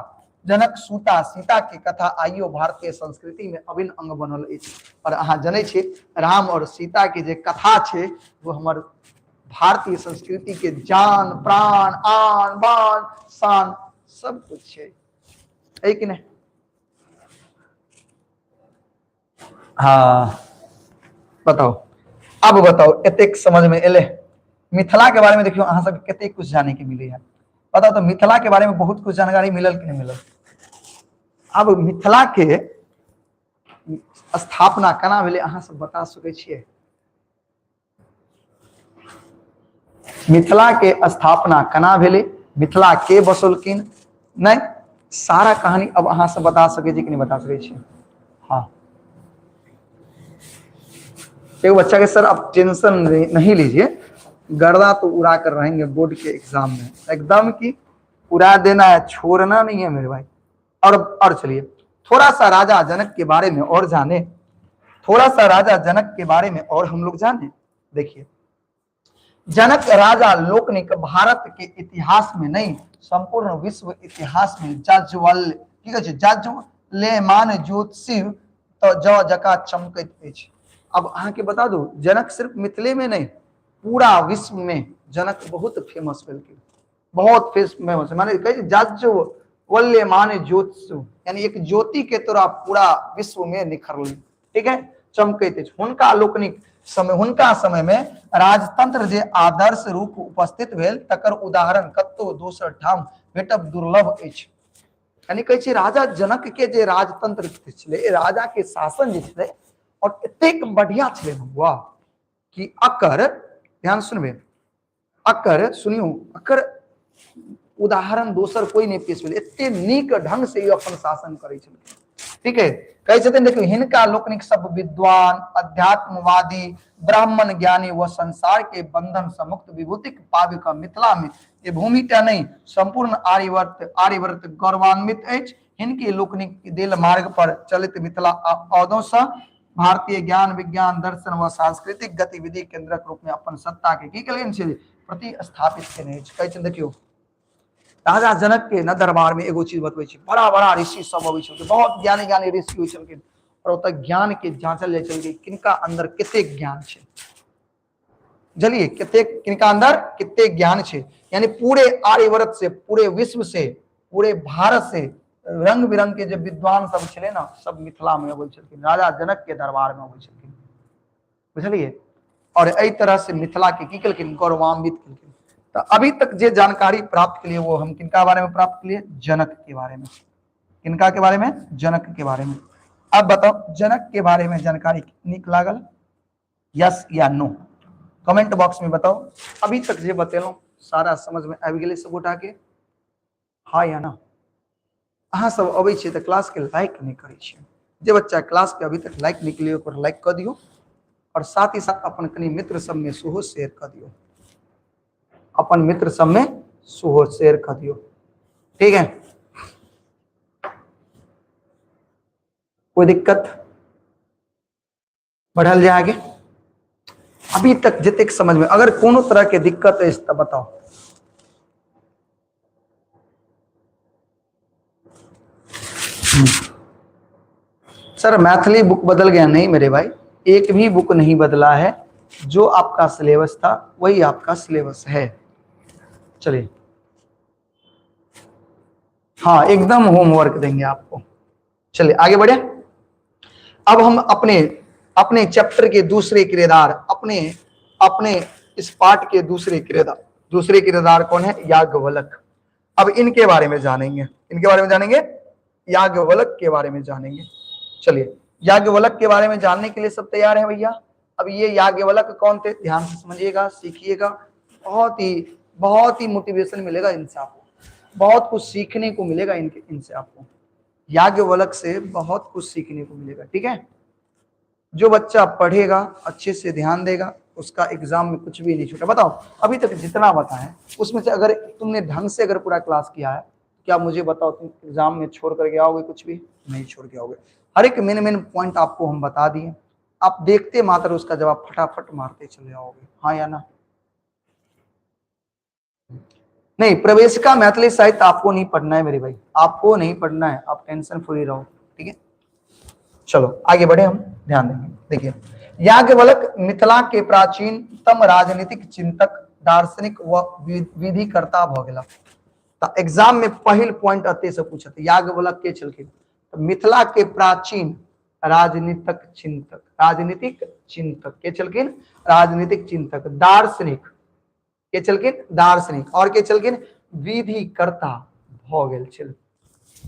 जनक सुता सीता के कथा आइयो भारतीय संस्कृति में अभिन्न अंग बनल अछि। और अहाँ जनै छी, राम और सीता के जे कथा छै वो हमर भारतीय संस्कृति के जान प्राण आन बान शान सब कुछ छै, है कि नहीं? हाँ बताओ, अब बताओ, एतेक समझ में एले? मिथिला के बारे में देखियो अहाँ सब कतेक कुछ जाने के मिले है। बताओ तो, मिथिला के बारे में बहुत कुछ जानकारी मिलल कि नहीं मिलल? अब मिथिला के स्थापना केना भेलै अहाँ सब बता सकै छियै? मिथिला के स्थापना केना भेलै, मिथिला के बसौलखिन, नहीं सारा कहानी अब अहाँ सब बता सकै छी कि नहीं बता सकै छी? हाँ, एगो बच्चा के सर आप टेंशन नहीं लीजिए, गर्दा तो उड़ा कर रहेंगे बोर्ड के एग्जाम में, एकदम की उड़ा देना है, छोड़ना नहीं है मेरे भाई। और चलिए थोड़ा सा राजा जनक के बारे में और जाने, थोड़ा सा राजा जनक के बारे में और हम लोग जाने। देखिए, जनक राजा लोकनिक भारत के इतिहास में नहीं, संपूर्ण विश्व इतिहास में जाज्वल की कहै छै, जाज्वल्यमान ज्योतिषी तो जौ जका चमकैत अछि। अब अहाँ के बता दू, जनक सिर्फ मिथिले में नहीं, पूरा विश्व में जनक बहुत फेमस भेलखिन, बहुत फेमस। माने कहै छै जाज्वल्यमान ज्योतिष, यानी एक ज्योति के तोरा पूरा विश्व में निखरल, ठीक है, चमकैत अछि। हुनका लोकनिक समय, हुनका समय में राजतंत्र जे आदर्श रूप उपस्थित भेल तकर उदाहरण कतौ दोसर ठाम भेटब दुर्लभ अछि। यानी कहै छै राजा जनक के जे राजतंत्र छलै, राजा के शासन जे छलै और एतेक बढ़िया छलै बउआ कि अकर, ध्यान सुनबे, अकर सुनियो, अकर उदाहरण दोसर कोई नहीं पेश भेल, एते नीक ढंग से ई अपन शासन करै छलखिन। ठीक है, कहै छथिन देखियौ, हिनका लोकनिक सब विद्वान, अध्यात्मवादी, ब्राह्मण ज्ञानी व संसार के बंधन से मुक्त विभूतिक पाबि कऽ मिथिला में ये भूमि टा नहीं, संपूर्ण आर्यवर्त आर्यवर्त गौरवान्वित अछि। हिनके लोकनिक देल मार्ग पर चलित मिथिला अदौं से भारतीय ज्ञान विज्ञान दर्शन व सांस्कृतिक गतिविधि केंद्रक रूप में अपन सत्ता के की केलखिन छै प्रतिस्थापित केने अछि। कहै छै देखियौ राजा जनक के न दरबार में एगो चीज बतबै छै, बड़ा बड़ा ऋषि सब अबै छलखिन, बहुत ज्ञानी ज्ञानी ऋषि होइ छलखिन, और ओतऽ ज्ञान के जांचल जाइ छलखिन किनका अंदर कतेक ज्ञान छै, बुझलियै, कतेक किनका अंदर कतेक ज्ञान छै, यानी पूरे आर्यव्रत से, पूरे विश्व से, पूरे भारत से रंग बिरंग के जे विद्वान सब छलै ने सब मिथिला में अबै छलखिन, राजा जनक के दरबार में अबै छलखिन, बुझलियै। और एहि तरह से मिथिला के की केलखिन, गौरवान्वित केलखिन। तो अभी तक जे जानकारी प्राप्त के लिए वो हम किनका बारे में प्राप्त के लिए, जनक के बारे में, किनका के बारे में, जनक के बारे में। अब बताओ जनक के बारे में जानकारी निक लागल, यस या नो कमेंट बॉक्स में बताओ। अभी तक जे बतेलहुँ सारा समझ में आबि गेलै सब गोटा के, हाँ या ना? अहाँ सब अबै छियै तऽ क्लास के लाइक नहि करै छियै, जे बच्चा क्लास के अभी तक लाइक नहि केलियै ओकर लाइक कऽ दियौ, और साथ ही साथ अपन कनि मित्र सबमे सेहो शेयर कऽ दियौ, अपन मित्र सबमे सेहो शेयर कऽ दियौ, ठीक है? कोई दिक्कत? बढ़ल जाए आगे। अभी तक जतेक समझ में अगर कोनो तरह के दिक्कत अछि तऽ बताओ। सर मैथिली बुक बदल गया? नहीं मेरे भाई, एक भी बुक नहीं बदला है, जो आपका सिलेबस था वही आपका सिलेबस है। चलिए, हाँ एकदम होमवर्क देंगे आपको। चलिए आगे बढ़े। अब हम अपने अपने चैप्टर के दूसरे किरदार, अपने अपने इस पार्ट के दूसरे किरदार, दूसरे किरदार कौन है? याज्ञवल्क्य। अब इनके बारे में जानेंगे, इनके बारे में जानेंगे, याज्ञवल्क्य के बारे में जानेंगे। चलिए याज्ञवल्क्य के बारे में जानने के लिए सब तैयार हैं भैया? अब ये याज्ञवल्क्य कौन थे, ध्यान से समझिएगा, सीखिएगा, बहुत ही मोटिवेशन मिलेगा इनसे आपको, बहुत कुछ सीखने को मिलेगा इनके इनसे आपको, याज्ञवल्क्य से बहुत कुछ सीखने को मिलेगा, ठीक है? जो बच्चा पढ़ेगा, अच्छे से ध्यान देगा, उसका एग्जाम में कुछ भी नहीं छूटा। बताओ अभी तक जितना बताया उसमें से अगर तुमने ढंग से अगर पूरा क्लास किया है, क्या मुझे बताओ तुम एग्जाम में छोड़ करके आओगे? कुछ भी नहीं छोड़ के आओगे। हर एक मेन मेन पॉइंट आपको हम बता दिए, आप देखते मात्र उसका जवाब फटाफट मारते चले आओगे, हाँ या ना? नहीं, प्रवेशिका मैथिली साहित्य आपको नहीं पढ़ना है मेरे भाई, आपको नहीं पढ़ना है, आप टेंशन फ्री रहो, ठीक है? चलो आगे बढ़े, हम ध्यान देंगे। देखिए याज्ञवल्क्य मिथिला के प्राचीनतम राजनीतिक चिंतक, दार्शनिक व विधिकर्ता भ गेला। तो एग्जाम में पहिल पॉइंट अते से पूछत याज्ञवल्क्य के छलखिन, तो मिथिला के प्राचीन राजनीतिक चिंतक, राजनीतिक चिंतक के छलखिन, राजनीतिक चिंतक, दार्शनिक के छलखिन, दार्शनिक, और के छलखिन विधिकर्ता भ गेल छल।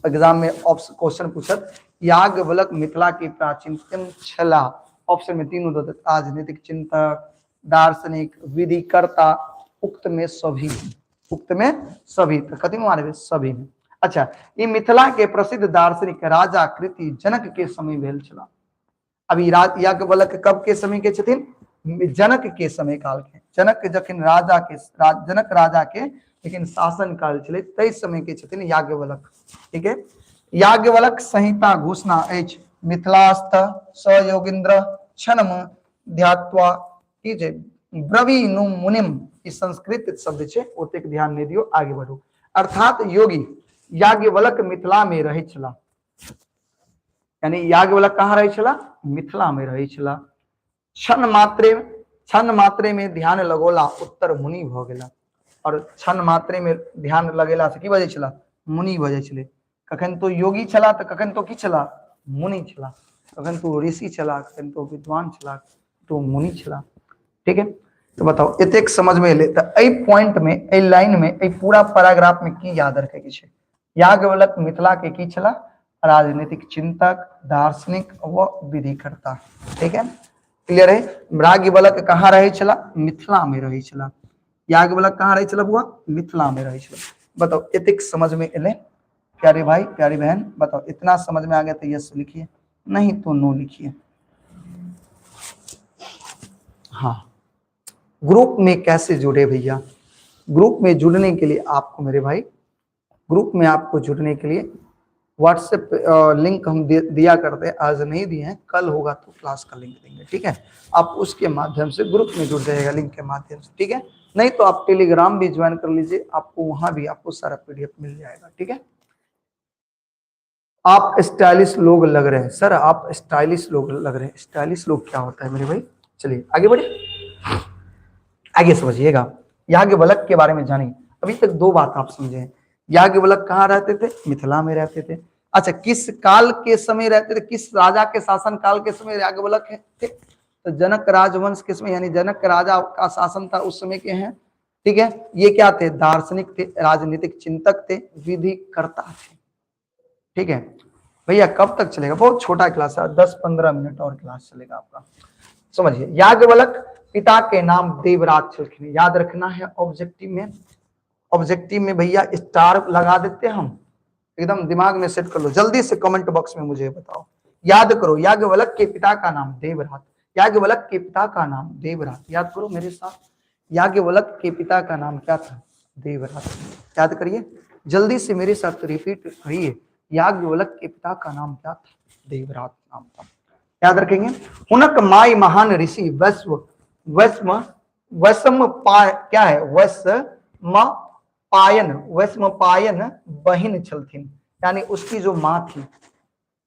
एग्जाम में ऑप्शन क्वेश्चन पूछत याज्ञवल्क्य मिथिला के प्राचीनतम छला, ऑप्शन में तीनों दऽ देत, राजनीतिक चिंतक, दार्शनिक, विधिकर्ता, उक्त में सभी, उक्त में सभी, तो कथी में मारबे? सभी में। अच्छा, ई मिथिला के प्रसिद्ध दार्शनिक राजा कृति जनक के समय भेल छला। अभी याज्ञवल्क्य कब के समय के छथिन? जनक के समय काल के, जनक जखन राजा के जनक राजा के लेकिन शासन काल छलै तै समय के छथिन याज्ञवल्क्य, ठीक है? याज्ञवल्क्य संहिता घोषणा अछि मिथिलास्थ सयोगिन्द्र क्षणम ध्यात्वा की जे ब्रवीणु मुनिम, ई संस्कृत शब्द छै, ओतेक ध्यान नहि दियौ, आगे बढ़ू। अर्थात योगी याज्ञवल्क्य मिथिला में रहै छला, यानी याज्ञवल्क्य कहाँ रहै छला? मिथिला में रहै छला। क्षण मात्रे में ध्यान लगोला उत्तर मुनि भ गेला, और क्षण मात्रे में ध्यान लगेला से की बजै छला? मुनि भऽ जाइ छलै। कखन तो योगी छला तऽ कखन तो की छला? मुनि छला। कखन तो ऋषि छला, कखन तो विद्वान छला, तो मुनि छला, ठीक है? तो बताओ एतेक समझ में एलै तऽ एहि पॉइंट में, एहि लाइन में, एहि पूरा पैराग्राफ में की याद रखे के छै? याज्ञवल्क्य मिथिला के की छला? राजनीतिक चिंतक, दार्शनिक व विधिकर्ता, ठीक है? क्लियर है? याज्ञवल्क्य कहाँ रहै छला? मिथिला में रहै छला। याज्ञवल्क्य कहाँ रहै छला बुआ? मिथिला में रहै छला। बताओ एतेक समझ में एलै? प्यारे भाई, प्यारी बहन, बताओ इतना समझ में आ गया तो यस लिखिए, नहीं तो नो लिखिए। हाँ, ग्रुप में कैसे जुड़े भैया? ग्रुप में जुड़ने के लिए आपको मेरे भाई, ग्रुप में आपको जुड़ने के लिए व्हाट्सएप लिंक हम दिया करते हैं, आज नहीं दिए हैं, कल होगा तो क्लास का लिंक देंगे, ठीक है। आप उसके माध्यम से ग्रुप में जुड़ जाएगा लिंक के माध्यम से, ठीक है। नहीं तो आप टेलीग्राम भी ज्वाइन कर लीजिए, आपको वहां भी आपको सारा पीडीएफ मिल जाएगा, ठीक है। आप स्टाइलिश लोग लग रहे हैं सर, आप स्टाइलिश लोग लग रहे हैं। स्टाइलिश लोग क्या होता है मेरे भाई? चलिए आगे बढ़िए, आगे समझिएगा। याज्ञवल्क्य के बारे में जानिए। अभी तक दो बात आप समझे। याज्ञवल्क्य कहाँ रहते थे? मिथिला में रहते थे। अच्छा, किस काल के समय रहते थे? किस राजा के शासन काल के समय याज्ञवल्क्य थे? तो जनक राजवंश के समय, यानी जनक राजा का शासन था उस समय के हैं, ठीक है। ये क्या थे? दार्शनिक थे, राजनीतिक चिंतक थे, विधिकर्ता थे, ठीक है। भैया कब तक चलेगा? बहुत छोटा क्लास है, 10-15 मिनट और क्लास चलेगा आपका। समझिए, याज्ञवल्क्य पिता के नाम देवराज छलखिन। याद रखना है ऑब्जेक्टिव में, ऑब्जेक्टिव में भैया स्टार लगा देते हैं हम, एकदम दिमाग में सेट कर लो। जल्दी से कमेंट बॉक्स में मुझे बताओ, याद करो, याज्ञवल्क्य के पिता का नाम देवराज, याज्ञवल्क्य के पिता का नाम देवराज। याद करो मेरे साथ, याज्ञवल्क्य के पिता का नाम क्या था? देवराज। याद करिए जल्दी से मेरे साथ रिपीट करिए, याज्ञवल्क्य के पिता का नाम क्या था? देवराज नाम था। याद रखेंगे। हुनक माई महान ऋषि वैश्व वैश्व वैश्व पा क्या है? वैश्व पायन, वैश्व पायन बहिन छलथिन। यानी उसकी जो माँ थी,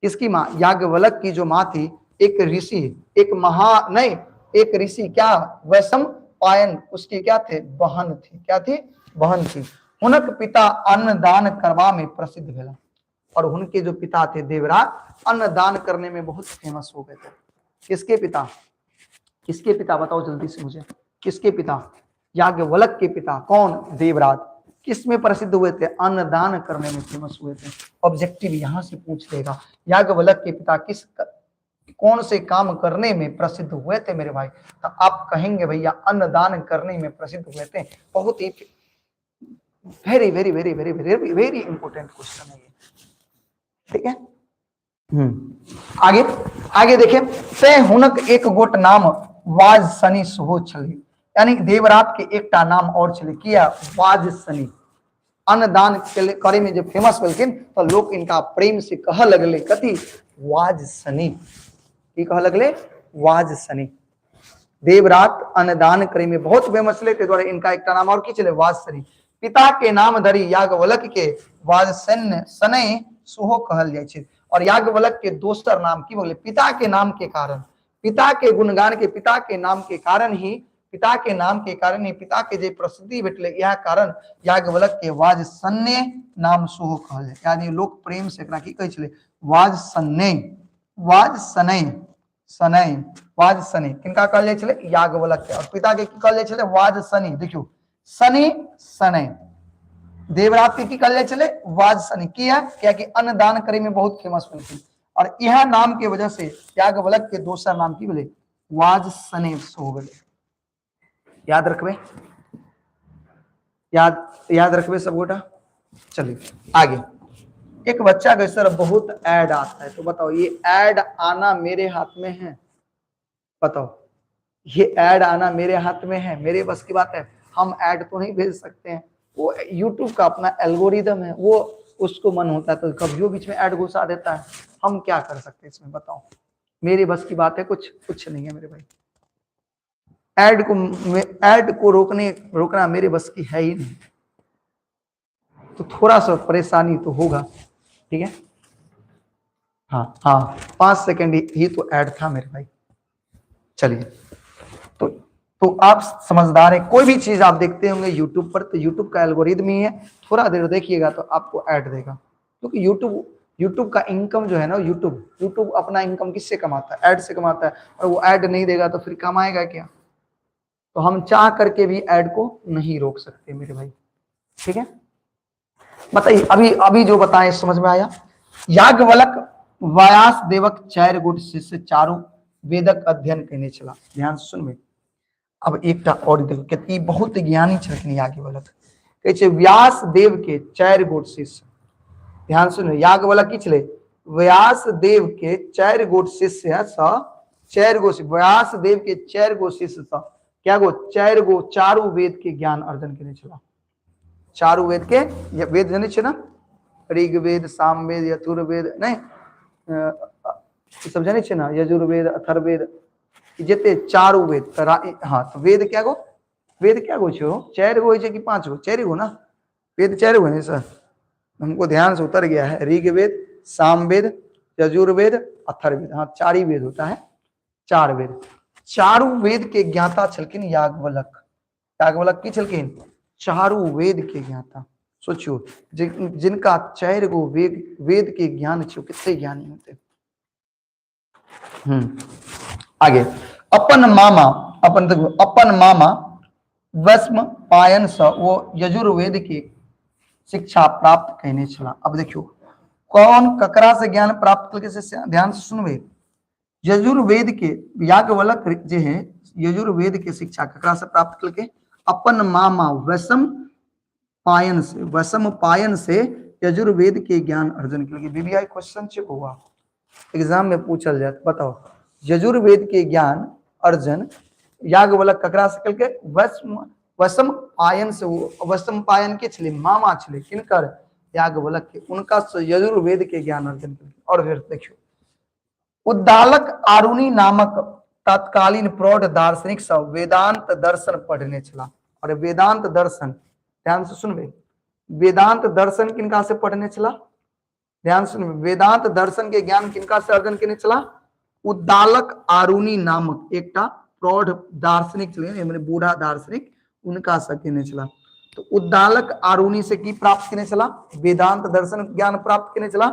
किसकी माँ? याज्ञवल्क्य की जो माँ थी, एक ऋषि, एक महा नहीं, एक ऋषि क्या, वैश्व पायन, उसकी क्या थे? बहन थी। क्या थी? बहन थी। हुनक पिता अन्नदान करवा में प्रसिद्ध भेला। और उनके जो पिता थे देवराज, अन्नदान करने में बहुत फेमस हो गए थे। किसके पिता? किसके पिता बताओ जल्दी से मुझे, किसके पिता? याज्ञवल्क्य के पिता कौन? देवराज। किस में प्रसिद्ध हुए थे? अन्नदान करने में फेमस हुए थे। ऑब्जेक्टिव यहां से पूछ लेगा, याज्ञवल्क्य के पिता किस कौन से काम करने में प्रसिद्ध हुए थे मेरे भाई? तो आप कहेंगे भैया अन्नदान करने में प्रसिद्ध हुए थे। बहुत ही very very very very very very important question है ये, ठीक है। आगे आगे देखें, से हुनक एक गोट नाम वाज शनि सेहो छलै। यानी देवरात के एकटा नाम और छलै, किया? वाज शनि। अन्नदान करे में जब फेमस भेलखिन तो लोग इनका प्रेम से कह लगले कथी? वाज शनि। की कह लगले? वाज शनि। देवरात अन्नदान करे में बहुत फेमस छलै, ताहि दुआरे इनका एकटा नाम और की छलै? वाज शनि। पिता के नाम धरी याज्ञवल्क्य के वाजसैन्य शनै सेहो कहल जाइ छै। और याज्ञवल्क्य के दोसर नाम की बोले? पिता के नाम के कारण, पिता के गुणगान के, पिता के नाम के कारण ही, पिता के नाम के कारण ही, पिता के जे प्रसिद्धि भेटले, यह कारण याज्ञवल्क्य के वाजसन्य नाम सेहो कहल जाय। यानी लोक प्रेम से एकरा की कहै छलै? वाजसन्य, वाजसनै, सनै, वाजसनै। किनका कहल जाइ छलै? याज्ञवल्क्य के। और पिता के की कहल जाइ छलै? वाजसनी। देखियौ, शनि शनै। देवरात के की कहल जाइ छलै? वाजसनी। किया? कियाकि अन्नदान करे में बहुत फेमस भेलखिन। और यह नाम के वजह से याज्ञवल्क्य के दोसर नाम की भेलै? वाजसने सेहो भेलै। याद रखबे, याद याद रखबे सब गोटा। चलिए आगे। एक बच्चा के सर बहुत ऐड आता है, तो बताओ ये ऐड आना मेरे हाथ में है? बताओ ये ऐड आना मेरे हाथ में है? मेरे बस की बात है? हम ऐड तो नहीं भेज सकते हैं। वो यूट्यूब का अपना एल्गोरिदम है, वो उसको मन होता है तो कभी बीच में ऐड घुसा देता है। हम क्या कर सकते हैं इसमें बताओ? मेरे बस की बात है? कुछ कुछ नहीं है मेरे भाई। ऐड को रोकने रोकना मेरे बस की है ही नहीं, तो थोड़ा सा परेशानी तो होगा, ठीक है। हाँ हाँ, 5 सेकंड ही तो ऐड था मेरे भाई। चलिए, तो आप समझदार हैं, कोई भी चीज आप देखते होंगे यूट्यूब पर तो यूट्यूब का एल्गोरिदम ही है, थोड़ा देर देखिएगा तो आपको ऐड देगा, क्योंकि यूट्यूब का इनकम जो है ना, यूट्यूब यूट्यूब अपना इनकम किससे कमाता है? ऐड से कमाता है। और वो ऐड नहीं देगा तो फिर कमाएगा क्या? तो हम चाह करके भी ऐड को नहीं रोक सकते मेरे भाई, ठीक है। बताइए अभी अभी जो बताए समझ में आया? याज्ञवल्क्य व्यास देवक चार गोट शिष्य चारू वेदक अध्ययन केने छला। ध्यान से सुनबे। अब एकटा और देखो, कितनी बहुत ज्ञानी छलखिन याज्ञवल्क्य। कहै छै व्यास देव के 4 गोट शिष्य। ध्यान सुनो, याज्ञवल्क्य की छलै? व्यास देव के 4 गोट शिष्य स 4 गो, व्यास देव के 4 गो शिष्य स क्या गो? 4 गो चारू वेद के ज्ञान अर्जन केने छला। चारू वेद के, वेद जानै छियै ना? ऋग्वेद, सामवेद, यजुर्वेद, नहि ई सब जानै छियै ने, यजुर्वेद, अथर्ववेद, जते चारू वेद। तऽ हँ, तऽ वेद कए गो? वेद कए गो छै हो? 4 गो होइ छै कि 5 गो? 4 गो ना, वेद 4 गो है सर, हमको ध्यान से उतर गया है। ऋग्वेद, सामवेद, यजुर्वेद, अथर्ववेद, हाँ 4 ही वेद होता है, 4 वेद। चारू वेद के ज्ञाता छलखिन याज्ञवल्क्य। याज्ञवल्क्य की छलखिन? चारू वेद के ज्ञाता। सोचियो जिनका 4 गो वेद के ज्ञान छै, कितने ज्ञानी होते। आगे अपन मामा, अपन देखो, अपन मामा वैष्म पायन से वो यजुर्वेद के शिक्षा प्राप्त केने छला। अब देखियो कौन ककरा से ज्ञान प्राप्त करके, से ध्यान से सुनबे। यजुर्वेद के याज्ञवल्क्य जे है, यजुर्वेद के शिक्षा ककरा से प्राप्त करके? अपन मामा वैष्म पायन से, वैष्म पायन से यजुर्वेद के ज्ञान अर्जन करके। बीबीआई क्वेश्चन छे बउआ, एग्जाम में पूछल जाए, बताओ यजुर्वेद के ज्ञान अर्जन याज्ञवल्क्य ककरा से करके? वैष्म पायन से। वो वैष्म पायन के छले? मामा छले किनकर? याज्ञवल्क्य के। उनका से यजुर्वेद के ज्ञान अर्जन करके। और फिर देखियो उद्दालक आरुणि नामक तत्कालीन प्रौढ़ दार्शनिक सब वेदांत दर्शन पढ़ने छला। और वेदांत दर्शन ध्यान से सुनबे, वेदांत दर्शन किनका से पढ़ने छला? ध्यान सुनबे, वेदांत दर्शन के ज्ञान किनका से अर्जन केने छला? उद्दालक आरुणि नामक एकटा प्रौढ़ दार्शनिक छलै, माने बूढ़ा दार्शनिक, उनका से केने छला। तो उद्दालक आरुणि से की प्राप्त केने छला? वेदांत दर्शन ज्ञान प्राप्त केने छला।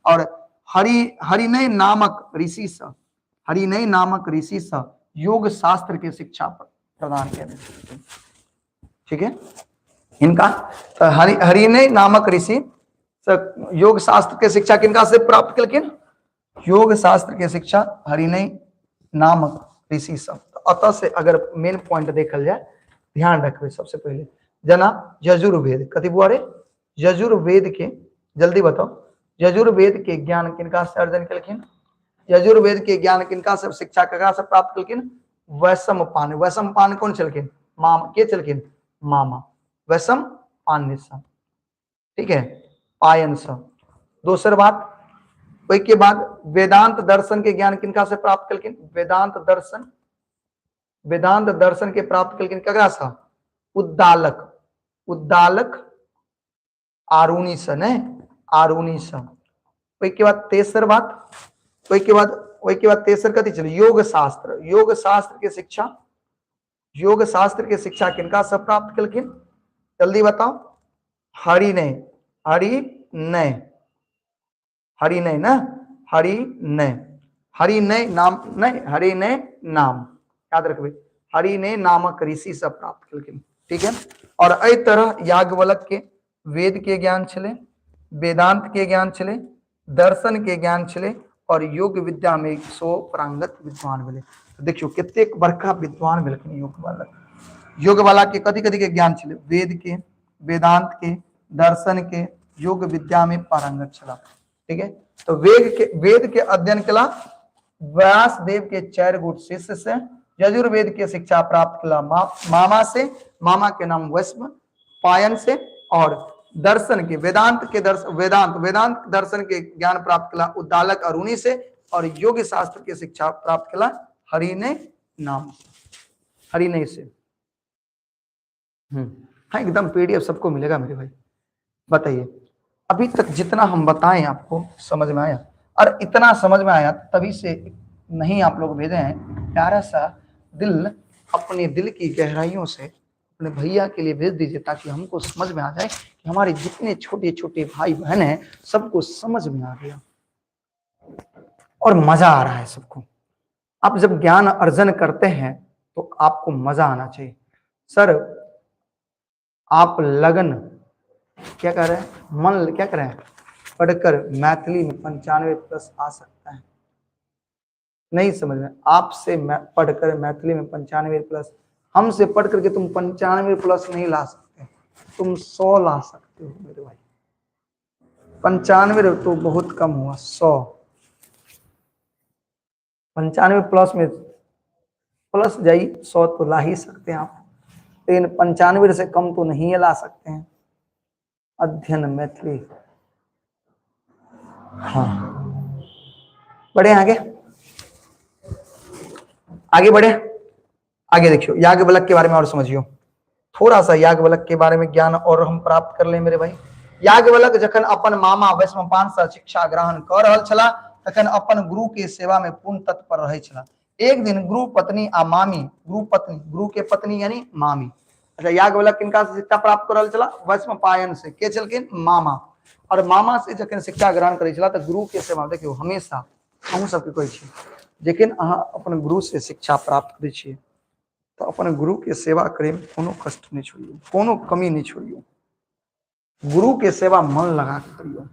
और हरिनय नामक ऋषि से, हरिनय नामक ऋषि से योग शास्त्र के शिक्षा प्रदान केने छलखिन। ठीक है, इनका तो हरिनय नामक ऋषि से योग शास्त्र के शिक्षा किनका से प्राप्त केलखिन? योग शास्त्र के शिक्षा हरिनय नामक ऋषि सब। अतः से अगर मेन पॉइंट देखल जाए, ध्यान रखबे सबसे पहले जना यजुर्वेद कथी बुआ रे, यजुर्वेद के जल्दी बताओ, यजुर्वेद के ज्ञान किनका से अर्जन केलखिन? यजुर्वेद के ज्ञान किनका से, शिक्षा ककरा से प्राप्त केलखिन? वैशम्पायन। वैशम्पायन कौन छलखिन? मामा। के छलखिन? मामा वैशम्पायन से, ठीक है, पायन से। दोसर बात, ओहि के बाद वेदांत दर्शन के ज्ञान किनका से प्राप्त केलखिन? वेदांत दर्शन, वेदांत दर्शन के प्राप्त केलखिन ककरा से? उद्दालक, उद्दालक आरुणि से, ने आरुणि से। ओहि के बाद तेसर बात, ओहि के बाद तेसर कथी छलै? योग शास्त्र। योग शास्त्र के शिक्षा, योग शास्त्र के शिक्षा किनका से प्राप्त केलखिन? जल्दी बताओ। हरिनय, हरिनय, हरिनय ना, हरिनय, हरिनय नाम नहीं, हरिनय नाम याद रखबे, हरिनय नामक ऋषि से प्राप्त केलखिन। ठीक है, और एहि तरह याज्ञवल्क्य के वेद के ज्ञान छलै, वेदांत के ज्ञान छलै, दर्शन के ज्ञान छलै और योग विद्या में सो पारंगत विद्वान भेलै। तो देखियो कतेक बड़का विद्वान भेलखिन योग वाला। योग वाला के कथी कथी के ज्ञान छलै? वेद के, वेदांत के, दर्शन के, योग विद्या में पारंगत छला। ठीक है, तो वेद के अध्ययन केला व्यास देव के 4 गोट शिष्य से, यजुर्वेद के शिक्षा प्राप्त केला मामा से, मामा के नाम वैष्णव पायन से, और दर्शन के वेदांत के दर्शन, वेदांत, वेदांत दर्शन के ज्ञान प्राप्त केला उद्दालक अरुणि से, और योग शास्त्र के शिक्षा प्राप्त केला हरिनय नाम से, हरिनय से। हाँ एकदम पीडीएफ सबको मिलेगा मेरे भाई। बताइए अभी तक जितना हम बताएं आपको समझ में आया? और इतना समझ में आया तभी से नहीं आप लोग भेजे हैं प्यारा सा दिल, अपने दिल की गहराइयों से अपने भैया के लिए भेज दीजिए ताकि हमको समझ में आ जाए कि हमारे जितने छोटे छोटे भाई बहन हैं सबको समझ में आ गया और मजा आ रहा है सबको। आप जब ज्ञान अर्जन करते हैं तो आपको मजा आना चाहिए। सर आप लगन क्या कर रहे हैं, मन क्या कर रहे हैं, पढ़कर मैथिली में 95 प्लस आ सकता है? नहीं समझ में आपसे पढ़कर मैथिली में 95 प्लस, हमसे पढ़ करके तुम 95 प्लस नहीं ला सकते, तुम 100 ला सकते हो मेरे भाई। 95 तो बहुत कम हुआ, 100, 95 प्लस में प्लस जाइए, 100 तो ला ही सकते हैं आप, लेकिन 95 से कम तो नहीं ला सकते हैं। अध्ययन मैथिली हाँ, बढ़े आगे, आगे बढ़े, आगे देखियो याज्ञवल्क्य के बारे में और समझियो थोड़ा सा। याज्ञवल्क्य के बारे में ज्ञान और हम प्राप्त कर ले मेरे भाई। याज्ञवल्क्य जखन अपन मामा वैष्णपान से शिक्षा ग्रहण कर रहल छला तखन अपन गुरु के सेवा में पूर्ण तत्पर रहे छला। एक दिन गुरु पत्नी आ मामी, गुरु पत्नी, गुरु के पत्नी यानी मामी। अच्छा, याज्ञवल्क्य किनका से शिक्षा प्राप्त कर रहल छला? वैष्णपायन से। के छलखिन? मामा। और मामा से जखन शिक्षा ग्रहण करै छला तऽ गुरु के सेवा, देखियौ हमेशा अहूँ सबके कहै छी, जखन अहाँ अपन गुरु से शिक्षा प्राप्त करै छियै तऽ अपन गुरु के सेवा करैमे कोनो कष्ट नहि छोड़ियौ, कोनो कमी नहि छोड़ियौ। गुरु के सेवा मन लगा के करियौ।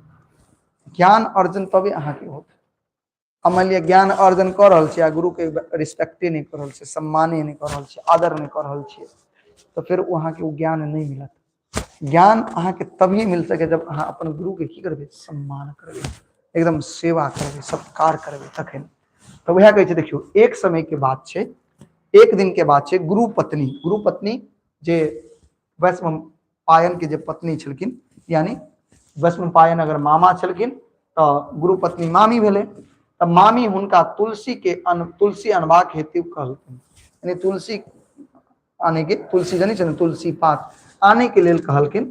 ज्ञान अर्जन तबे अहाँके होत। आ मानि लिअ ज्ञान अर्जन कऽ रहल छी आ गुरु के रिस्पेक्टे नहि कऽ रहल छियै, सम्माने नहि कऽ रहल छियै, आदर नहि कऽ रहल छियै, तऽ फेर ओ अहाँके ओ ज्ञान नहि मिलत। ज्ञान अहाँके तभी मिल सके जब अहाँ अपन गुरु के की करबै? सम्मान करबै, एकदम सेवा करबै, सत्कार करबै तखन। तऽ वएह कहै छै, देखियौ एक समय के बात छै, एक दिन के बात छै, गुरु पत्नी, गुरु पत्नी जे वैष्णपायन के जे पत्नी छलखिन, यानी वैष्णपायन अगर मामा छलखिन तऽ गुरु पत्नी मामी भेलै। तऽ मामी हुनका तुलसी के तुलसी अनबाक हेतु कहलखिन, यानी तुलसी आने के, तुलसी जानै छै ने, तुलसी पात आने के लेल कहलखिन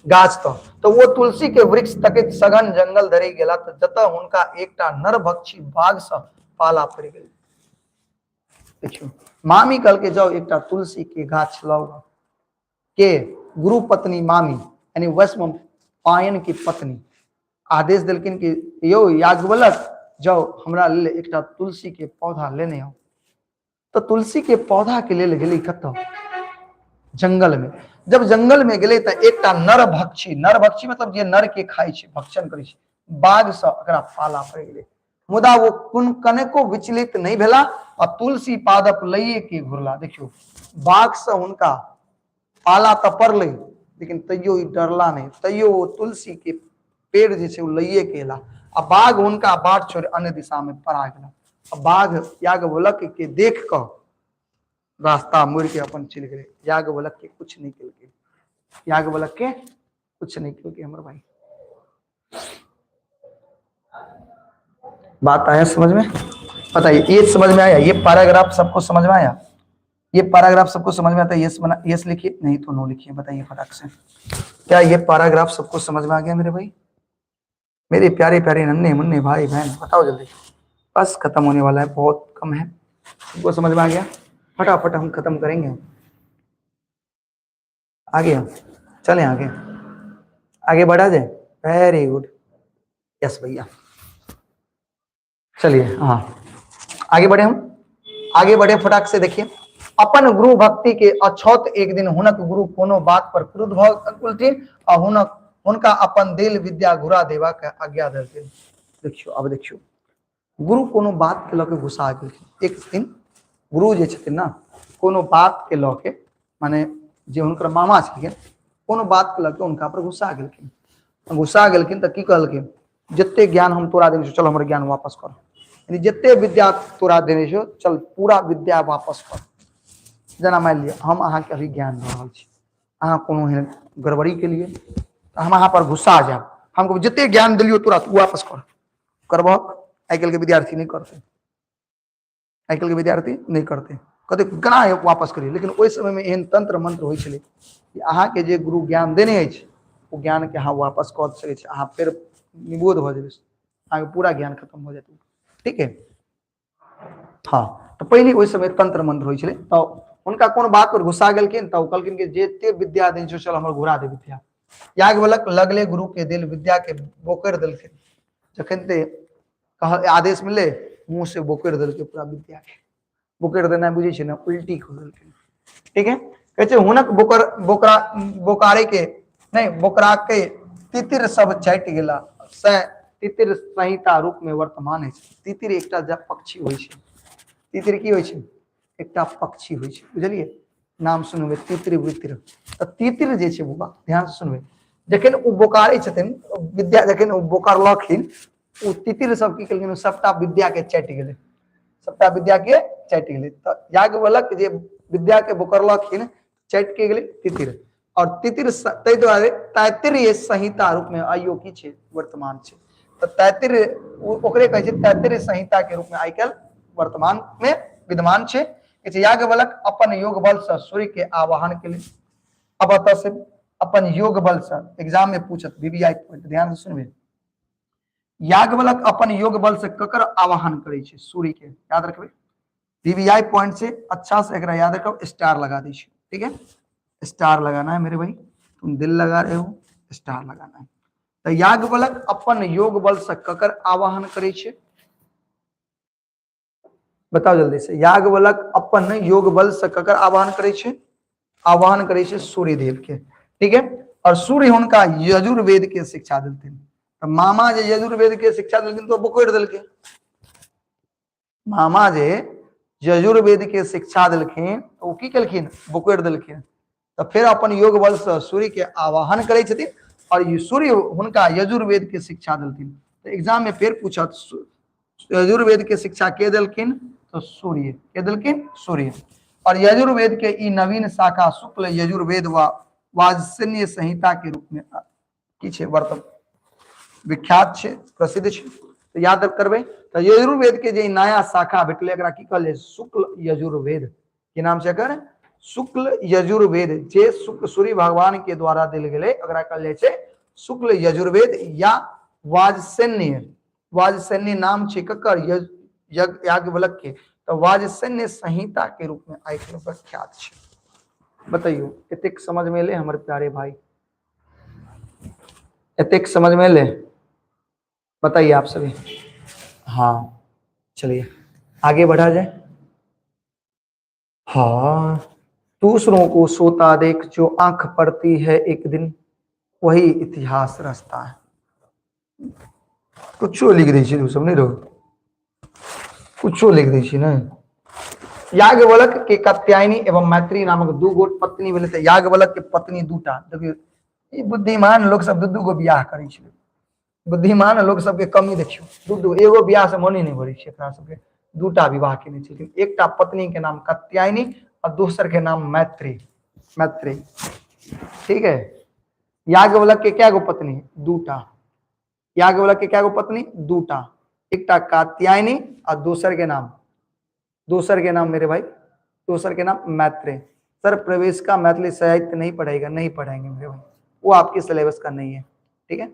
गाछ। तऽ वो तुलसी के वृक्ष तकैत सघन जंगल धरि गेला तऽ जतऽ हुनका एकटा नरभक्षी बाघ सँ पाला पड़ि गेल। देखियौ मामी कहलकै जाउ एकटा तुलसी के गाछ लाउ। के? गुरु पत्नी मामी यानी वैष्णव पायन की पत्नी आदेश देलखिन कि यौ याज्ञवल्क्य जाउ हमरा लेल एकटा तुलसी के पौधा लेने आउ। तऽ तुलसी के पौधा के लेल गेलै कतऽ? जंगल में। जब जंगल में गेलै तऽ एकटा नरभक्षी, नरभक्षी मतलब जे नर के खाइ छै, भक्षण करै छै, बाघ सँ एकरा पाला पड़ि गेलै। मुदा ओ कोन कनेको विचलित नहि भेला आ तुलसी पादप लइए के घुरला। देखियौ बाघ सँ हुनका पाला तऽ पड़लै लेकिन तैयो ई डरला नहि, तैयो ओ तुलसी के पेड़ जे छै ओ लइए के एला आ बाघ हुनका बाट छोड़ि अन्य दिशा में पड़ा गेला। आ बाघ याज्ञवल्क्य के देख कऽ रास्ता मुड़ि के अपन चलि गेलै। याज्ञवल्क्य के कुछ नहि केलकै, याज्ञवल्क्य के कुछ नहीं केलकै हमर भाई। बात आया समझ में? बताइए ये समझ में आया? ये पैराग्राफ सबको समझ में आया? ये पैराग्राफ सबको समझ में आता है? यस बना, यस लिखिए, नहीं तो नो लिखिए। बताइए फटाक से, क्या ये पैराग्राफ सबको समझ में आ गया मेरे भाई, मेरे प्यारे प्यारे नन्हे मुन्ने भाई बहन? बताओ जल्दी, बस खत्म होने वाला है, बहुत कम है। सबको समझ में आ गया? फटाफट हम खत्म करेंगे। आगे चलें, आगे आगे बढ़ा जाए। वेरी गुड, यस भैया, चलिए हाँ आगे बढ़े, हम आगे बढ़े फटाक से। देखिए अपन गुरु भक्ति के अछौत एक दिन हुनक गुरु कोनो बात पर क्रुद्ध भऽ गेलथिन आ हुनक हुनका अपन देल विद्या घुरा देबाक आज्ञा देलथिन। देखियौ अब देखियौ गुरु कोनो बात के लऽ के गुस्सा गेलखिन। एक दिन गुरु जे छथिन ना कोनो बात के लऽ के, माने जे हुनकर मामा छलखिन, कोनो बात के लऽ के हुनका पर गुस्सा गेलखिन। गुस्सा गेलखिन तऽ की कहलखिन, जते ज्ञान हम तोरा देने छियौ चल हमर ज्ञान वापस कर, यानी जते विद्या तोरा देने छियौ चल पूरा विद्या वापस कर। जेना मानि लिअ हम अहाँके अभी ज्ञान दऽ रहल छी, अहाँ कोनो एहन गड़बड़ी के लिए तऽ हम अहाँ पर गुस्सा जायब, हम कहब जते ज्ञान देलियौ तोरा तू वापस कर। करबहक? आइ काल्हिके विद्यार्थी नहि करतै, आइ काल्हिके विद्यार्थी नहि करतै, कहतै केना वापस करियै। लेकिन ओहि समयमे एहन तंत्र मंत्र होइ छलै कि अहाँके जे गुरु ज्ञान देने अछि ओ ज्ञानके अहाँ वापस कऽ सकै छी, अहाँ फेर निबोध भऽ जेबै, अहाँके पूरा ज्ञान खत्म भऽ जेतै। ठीक है, हाँ तऽ पहिले ओहि समय तंत्र मंत्र होइ छलै। तऽ हुनका कोनो बात पर गुस्सा गेलखिन तऽ ओ कहलखिन कि जते विद्या देने छौ चल हमर घुरा दे विद्या। याज्ञवल्क्य लगले गुरु के देल विद्या के बोकरि देलखिन। जखन ते कह आदेश मिलले मुंह से बोकरि देलकै पूरा विद्या के। बोकरि देनाइ बुझै छै ने, उल्टी कऽ देलखिन। ठीक है, कहै छै हुनक बोकर बोकरा बोकारे के नहीं बोकरा के तितिर सब चाटि गेला से तितिर संहिता रूप में वर्तमान अछि। तितिर एकटा जब पक्षी होइ छै, तितिर की होइ छै? एकटा पक्षी होइ छै, बुझलियै? नाम सुनबै तितिर वितिर। तऽ तितिर जे छै बौआ ध्यान से सुनबै, जखन ओ बोकारै छथिन विद्या, जखन ओ बोकारलखिन ओ तितिर सब की केलखिन, सबटा विद्या के चाटि गेलै, सबटा विद्या के चाटि गेलै। तऽ याज्ञवल्क्य जे विद्या के बोकरलखिन चाटि के गेलै तितिर, और तितिर ताहि दुआरे तैत्तिरीय संहिता रूप में आइयो की छै, वर्तमान छै। तऽ तैत्तिरीय ओकरे कहै छै तैत्तिरीय संहिता के रूप में आइ काल्हि वर्तमान में विद्यमान छै। याज्ञवल्क्य अपन योग बल से सूर्य के आवाहन के लिए, अब एतऽ से अपन योग बल से एग्जाम में पूछत वीवीआई पॉइंट, ध्यान से सुनबे। याज्ञवल्क्य अपन योग बल से ककर आवाहन करै छै? सूर्य के। याद रखबे, वीवीआई पॉइंट से अच्छा से एकरा याद रखब, स्टार लगा दै छै, ठीक है? स्टार लगाना है मेरे भाई, तुम दिल लगा रहे हो, स्टार लगाना है। तऽ याज्ञवल्क्य अपन योग बल से ककर आवाहन करै छै? बताओ जल्दी से। याज्ञवल्क्य अपन योग बल से ककर आवाहन करै छै? आवाहन करै छै सूर्यदेव के, ठीक है? और सूर्य हुनका यजुर्वेद के शिक्षा देलथिन। तऽ मामा जे यजुर्वेद के शिक्षा देलथिन तो बोकरि देलकै। मामा जे यजुर्वेद के शिक्षा देलखिन तऽ ओ की केलखिन? बोकरि देलखिन। तऽ फेर अपन योग बल से सूर्य के आवाहन करै छथिन और सूर्य हुनका यजुर्वेद के शिक्षा देलथिन। तऽ एग्जाम में फेर पूछत, यजुर्वेद के शिक्षा के देलखिन? तो सूर्य के देलखिन, सूर्य। और यजुर्वेद के ई नवीन शाखा शुक्ल यजुर्वेद व वाजसनेय संहिता के रूप में की छै? वर्तमान विख्यात छै, प्रसिद्ध छै। तऽ याद करबै, तऽ यजुर्वेद के जे नया शाखा भेटलै एकरा की कहल जाइ? शुक्ल यजुर्वेद। की नाम छै एकर? शुक्ल यजुर्वेद। जे शुक्ल सूर्य भगवान के द्वारा देल गेलै ओकरा कहल जाइ छै शुक्ल यजुर्वेद या वाजसनेय। वाजसनेय नाम छै ककर? याज्ञवल्क्य के। तऽ वाजसनेय संहिता के रूप में आइ काल्हि प्रख्यात छै। बतैयौ, एतेक समझ में एलै हमर प्यारे भाई? एतेक समझ में एलै? बताइए आप सभी। हाँ, चलिए आगे बढ़ा जाए। हाँ, दूसरों को सोता देख जो आंख पड़ती है एक दिन, वही इतिहास रचता है। कुछो लिख दै छी तू सब, नहीं रहो, कुछो लिख दै छी। नहीं, याज्ञवल्क्य के कात्यायनी एवं मैत्री नामक दू गोट पत्नी भेलै। तऽ याज्ञवल्क्य के पत्नी दूटा। देखियौ, ई बुद्धिमान लोक सब दू दू गो बियाह करै छै। बुद्धिमान लोक सबके कमी देखियौ, दू दू, एगो बियाह से मोने नहि भरै छै एकरा सबके, दूटा विवाह केने छलखिन। एकटा पत्नी के नाम कात्यायनी और दोसर के नाम मैत्री। मैत्री, ठीक है। याज्ञवल्क्य के क्या गो पत्नी? दूटा। याज्ञवल्क्य के क्या गो पत्नी? दूटा। एकटा कात्यायनी और दोसर के नाम, दोसर के नाम मेरे भाई, दोसर के नाम मैत्रेय। सर प्रवेश का मैथिली साहित्य नहीं पढ़ेगा? नहीं पढ़ाएंगे मेरे भाई, वो आपके सिलेबस का नहीं है, ठीक है।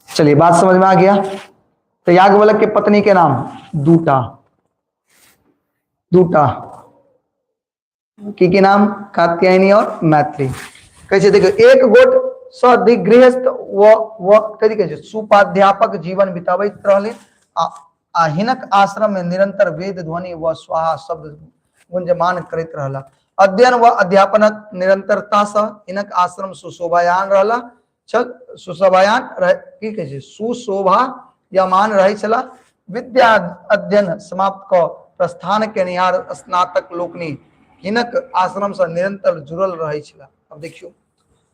चलिए, बात समझ में आ गया। तो याज्ञवल्क्य के पत्नी के नाम दूटा, दूटा की के नाम? कात्यायनी और मैत्री। कहै छै देखियौ, एक गोट सदिगृहस्थ व व कथी कहै छै सुपाध्यापक जीवन बिताबैत रहलै आ आ हिनक आश्रम में निरंतर वेद ध्वनि व स्वाहा शब्द गुंजमान करैत रहला। अध्ययन व अध्यापनक निरंतरता से हिनक आश्रम सुशोभायान रहला छल, सुशोभायान रह, की कहै छै सुशोभायमान रहै छला। विद्या अध्ययन समाप्त कऽ प्रस्थान केनिहार स्नातक लोकनि हिनक आश्रम से निरंतर जुड़ल रहै छला। अब देखियौ,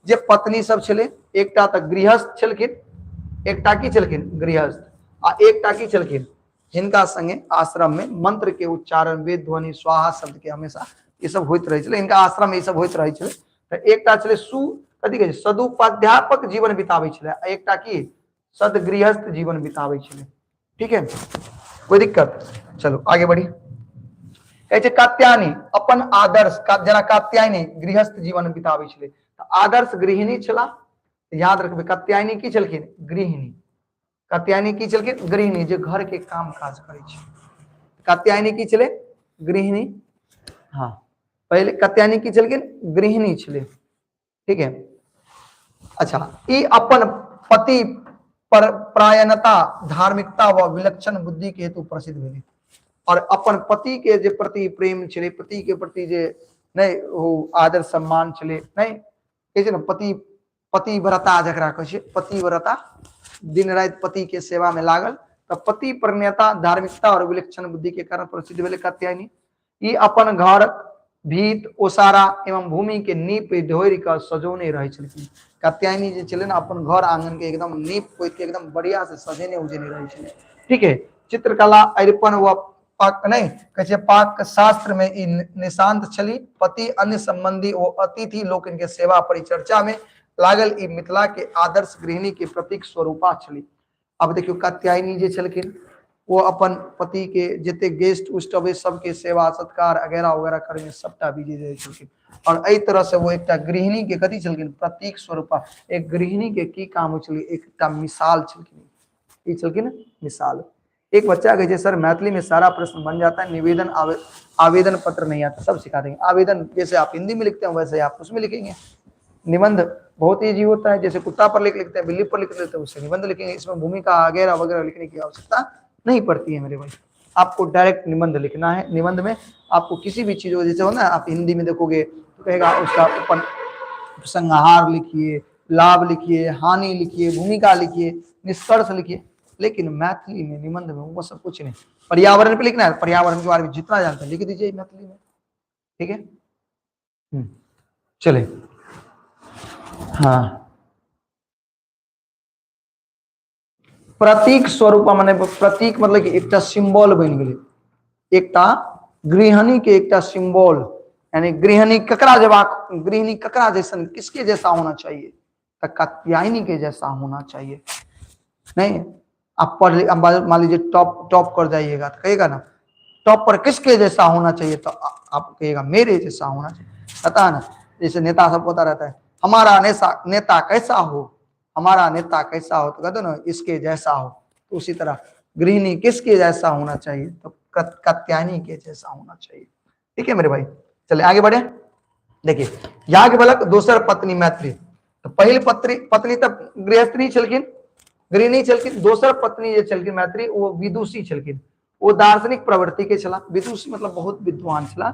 जे पत्नी सब छलै, एकटा तऽ गृहस्थ छलखिन, एकटा की छलखिन? गृहस्थ। आ एकटा की छलखिन? हिनका संगे आश्रम में मंत्र के उच्चारण, वेद ध्वनि, स्वाहा शब्द के हमेशा ई सब होइत रहै छलै। हिनका आश्रम में ई सब होइत रहै छलै। तऽ एकटा छलै सु कथी कहै छै सदुपाध्यापक जीवन बिताबै छलै, आ एकटा की सदगृहस्थ जीवन बिताबै छलै। ठीक है, कोई दिक्कत? चलो आगे बढ़ी। कहै छै कात्यायनी अपन आदर्श, जेना कात्यायनी गृहस्थ जीवन बिताबै छलै तऽ आदर्श गृहिणी छला। याद रखबै, कात्यायनी की छलखिन? गृहिणी। कात्यायनी की छलखिन? गृहिणी, जे घर के काम काज करै छै। कात्यायनी की छलै? गृहिणी। हाँ, पहिले कात्यायनी की छलखिन? गृहिणी छलै, ठीक है। अच्छा, ई अपन पति पर परायणता, धार्मिकता व विलक्षण बुद्धि के हेतु प्रसिद्ध भेलै। और अपन पति के जे प्रति प्रेम छलै, पति के प्रति जे नहि ओ आदर सम्मान छलै, नहि कहै छै ने पति पतिव्रता जकरा कहै छै पतिव्रता, दिन राति पति के सेवा में लागल, तऽ पति प्रणयता, धार्मिकता और विलक्षण बुद्धि के कारण प्रसिद्ध भेलै कात्यायनी। ई अपन घर भीत ओसारा एवं भूमि के नीप ढोरि कऽ सजौने रहै छलखिन। कात्यायनी जे छलै ने, अपन घर आंगन के एकदम नीप पोति के एकदम बढ़िया से सजेने उजेने रहै छलै, ठीक है। चित्रकला, अरिपन व पाक नहि कहै छै, पाक शास्त्र में ई निशांत छली। पति, अन्य संबंधी ओ अतिथि लोकनि के सेवा परिचर्चा में लागल ई मिथिला के आदर्श गृहिणी के प्रतीक स्वरूपा छली। अब देखियौ, कात्यायनी जे छलखिन ओ अपन पति के जते गेस्ट उस्ट अबै सबके सेवा सत्कार वगैरह वगैरह करे में सबटा बिजी रहै छलखिन। और एहि तरह से वो एकटा गृहिणी के कथी छलखिन? प्रतीक स्वरूपा। एक गृहिणी के की काम होइ छलै? एकटा मिसाल छलखिन, ई छलखिन मिसाल। एक बच्चा कहे, सर, मैथिली में सारा प्रश्न बन जाता है, निवेदन आवेदन पत्र नहीं आता। सब सिखा देंगे। आवेदन जैसे आप हिंदी में लिखते हैं, वैसे आप उसमें लिखेंगे। निबंध बहुत ईजी होता है। जैसे कुत्ता पर लिख लिखते हैं, बिल्ली पर लिख लेते हैं, उससे निबंध लिखेंगे। इसमें भूमिका वगैरह वगैरह लिखने की आवश्यकता नहीं पड़ती है मेरे भाई। आपको डायरेक्ट निबंध लिखना है। निबंध में आपको किसी भी चीज, जैसे हो ना, आप हिंदी में देखोगे तो कहेगा उसका उपसंहार लिखिए, लाभ लिखिए, हानि लिखिए, भूमिका लिखिए, निष्कर्ष लिखिए। लेकिन मैथिली में निबंध में वो सब कुछ नहीं। पर्यावरण पे लिखना है, पर्यावरण के बारे में जितना जानते हैं लिख दीजिए मैथिली में। ठीक है? चले। हाँ, प्रतीक स्वरूप माने प्रतीक मतलब कि एकटा सिंबल बनि गेलै, एकटा गृहिणी के एकटा सिंबल। यानी गृहिणी ककरा जेबाक, गृहिणी ककरा जैसन, किसके जैसा होना चाहिए? तो कात्यायनी के जैसा होना चाहिए। नहीं, आप पढ़ मान लीजिए टॉप टॉप कर जाइएगा तो कहिएगा ना, टॉप पर किसके जैसा होना चाहिए? तो आप कहिएगा, मेरे जैसा होना चाहिए। पता है ना, जैसे नेता सब होता रहता है, हमारा नेता नेता कैसा हो, हमारा नेता कैसा हो, तो कहते ना, इसके जैसा हो। तो उसी तरह गृहिणी किसके जैसा होना चाहिए? तो कात्यायनी के जैसा होना चाहिए। ठीक है मेरे भाई, चले आगे बढ़े। देखिए, याज्ञवल्क्य दोसर पत्नी मैत्री। तो पहिल पत्नी पत्नी तब गृहस्थनी छलखिन, गृहिणी छलखिन। दोसर पत्नी जे छलखिन मैत्री, वो विदुषी छलखिन। वो दार्शनिक प्रवृत्ति के छला। विदुषी मतलब बहुत विद्वान छला,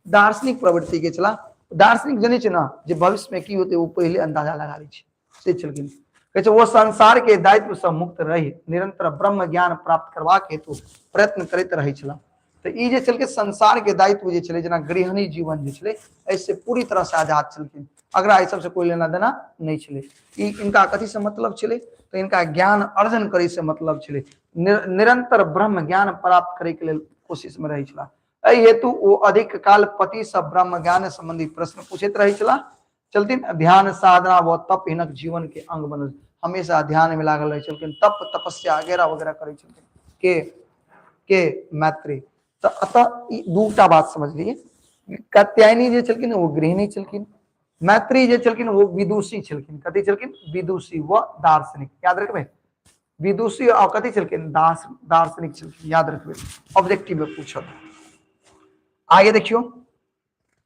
दार्शनिक प्रवृत्ति के छला। दार्शनिक जनै छै ना, जे भविष्य में की होते वो पहले अंदाजा लगा लै छै, से छलखिन। कहै छै, वो संसार के दायित्व से मुक्त रही निरंतर ब्रह्म ज्ञान प्राप्त करबाक हेतु प्रयत्न करैत रहै छला। तऽ ई जे छलखिन, संसार के दायित्व जे छलै, जेना गृहिणी जीवन जे छलै, एहिसँ पूरी तरह से आजाद छलखिन। अगरा एहि सबसँ कोई लेना देना नहि छलै। ई इनका कथी से मतलब छलै? तऽ इनका ज्ञान अर्जन करै से मतलब छलै। निरंतर ब्रह्म ज्ञान प्राप्त करे के लेल कोशिश में रहै छलाह। एहि हेतु ओ अधिक काल पति से ब्रह्म ज्ञान संबंधी प्रश्न पूछैत रहै छलाह। चलथिन। ध्यान, साधना व तप हिनक जीवन के अंग बनल। हमेशा ध्यान में लागल रहै छलखिन, तप तपस्या वगैरह वगैरह करै छलखिन। के मैत्री। तऽ अतः ई दूटा बात समझलिए। कात्यायनी जे छलखिन ओ गृहिणी छलखिन, मैत्री जे छलखिन ओ विदुषी छलखिन। कथी छलखिन? विदुषी व दार्शनिक। याद रखबै, विदुषी और कथी छलखिन? दास दार्शनिक छलखिन। याद रखबै, ऑब्जेक्टिव में पूछत। आगे देखियो,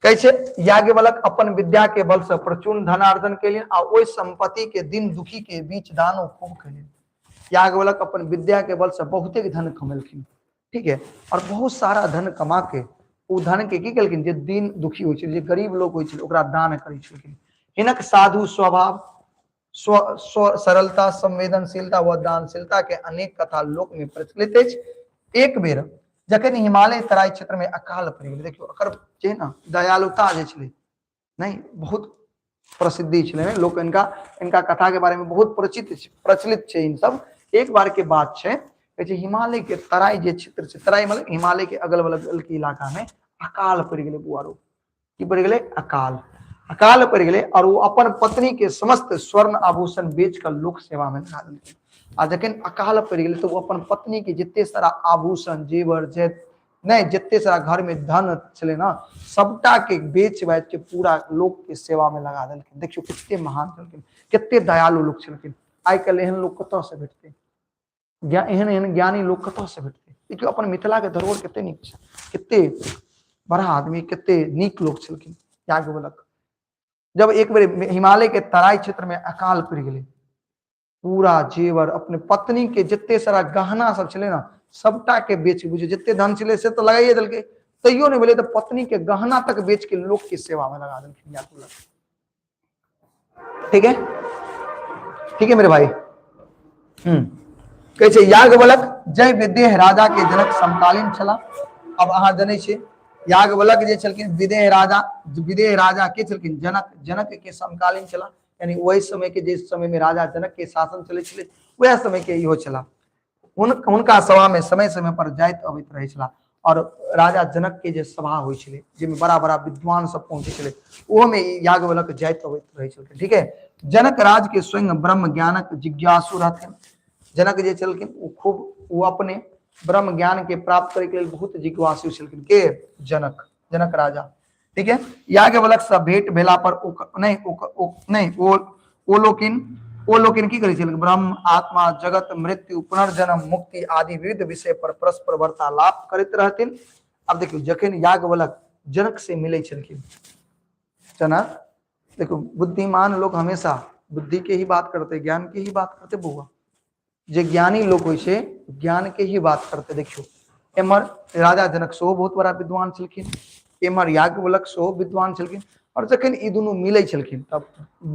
कहै छै, याज्ञवल्क्य अपन विद्या के बल से प्रचुर धनार्जन केलनि आ ओहि संपत्ति के दिन दुखी के बीच दानो खूब केलनि। याज्ञवल्क्य अपन विद्या के बल से बहुते धन कमेलखिन, ठीक है, और बहुत सारा धन कमा के ओ धन के की केलखिन? जे दीन दुखी होइ छै, जे गरीब लोग होइ छै, ओकरा दान करै छलखिन। हिनक साधु स्वभाव, स्व स्व सरलता, संवेदनशीलता व दानशीलता के अनेक कथा लोक में प्रचलित अछि। एक बेर जखन हिमालय तराई क्षेत्र में अकाल पड़ि गेलै, देखियौ, एकर जे ने दयालुता जे छलै नहि, बहुत प्रसिद्धि छलै ने। लोक इनका इनका कथा के बारे में बहुत परिचित प्रचलित छै इन सब। एक बार के बात छै, कहै छै, हिमालय के तराई जे क्षेत्र छै, तराई मतलब हिमालय के अगल बगल के इलाका में अकाल पड़ि गेलै। बुआरो, की पड़ि गेलै? अकाल। अकाल पड़ि गेलै और ओ अपन पत्नी के समस्त स्वर्ण आभूषण बेच कऽ लोक सेवा में लगा देलकै। आ जखन अकाल पड़ि गेलै तऽ ओ अपन पत्नी के जते सारा आभूषण, जेवर, जे नहि जते सारा घर में धन छलै ने, सबटा के बेच बाच के पूरा लोक के सेवा में लगा देलखिन। देखियौ, कते महान छलखिन, कते दयालु लोक छलखिन। आइ काल्हि एहन लोक कतऽ से भेटतै? एहन एहन ज्ञानी लोक कतऽ से भेटतै? देखियौ, अपन मिथिला के धरोहर कते नीक छै, कते बड़ा आदमी, कते नीक लोक छलखिन याज्ञवल्क्य। जब एक बेर हिमालय के तराई क्षेत्र में अकाल पड़ि गेलै, पूरा जेवर, अपने पत्नी के जते सारा गहना सब छलै ने, सबटा के बेच, बुझियौ, जते धन छलै से तऽ लगाइए देलकै, तैयो नहि भेलै तऽ पत्नी के गहना तक बेच के लोक के सेवा में लगा देलखिन याज्ञवल्क्य। ठीक है, ठीक है मेरे भाई। कहै छै, याज्ञवल्क्य जय विदेह राजा के जनक समकालीन छला। अब अहाँ जनै छियै, याज्ञवल्क्य जे छलखिन विदेह राजा, विदेह राजा के छलखिन जनक, जनक के समकालीन छला। यानी वही समय के, जे समय में राजा जनक के शासन चलै छलै, वएह समय के इहो छला। हुनका सभा में समय समय पर जाइत अबैत रहै छला और राजा जनक के जे सभा होइ छलै, जाहिमे बड़ा बड़ा विद्वान सब पहुँचै छलै, ओहोमे याज्ञवल्क्य जाइत अबैत रहै छलखिन। ठीक है, जनक राज के स्वयं ब्रह्म ज्ञानक जिज्ञासु रहथिन। जनक जे छलखिन ओ खूब ओ अपने ब्रह्म ज्ञान के प्राप्त करे के लेल बहुत जिज्ञासु छलखिन। के? जनक, जनक राजा। ठीक है, याज्ञवल्क्य से भेंट भेला पर ओ नहीं, ओ नहीं, ओ लोकिन, ओ लोकिन की करै छलखिन? ब्रह्म, आत्मा, जगत, मृत्यु, पुनर्जन्म, मुक्ति आदि विविध विषय पर परस्पर वार्तालाप करैत रहथिन। अब देखियौ, जखन याज्ञवल्क्य जनक से मिलै छलखिन, जनक देखो, बुद्धिमान लोग हमेशा बुद्धि के ही बात करते, ज्ञान के ही बात करते। बउआ, जे ज्ञानी लोग होइ छै ज्ञान के ही बात करते। देखियौ, एम्हर राजा जनक सेहो बहुत बड़ा विद्वान छलखिन, एम्हर याज्ञवल्क्य सेहो विद्वान छलखिन। और जखन ई दुनू मिलै छलखिन तब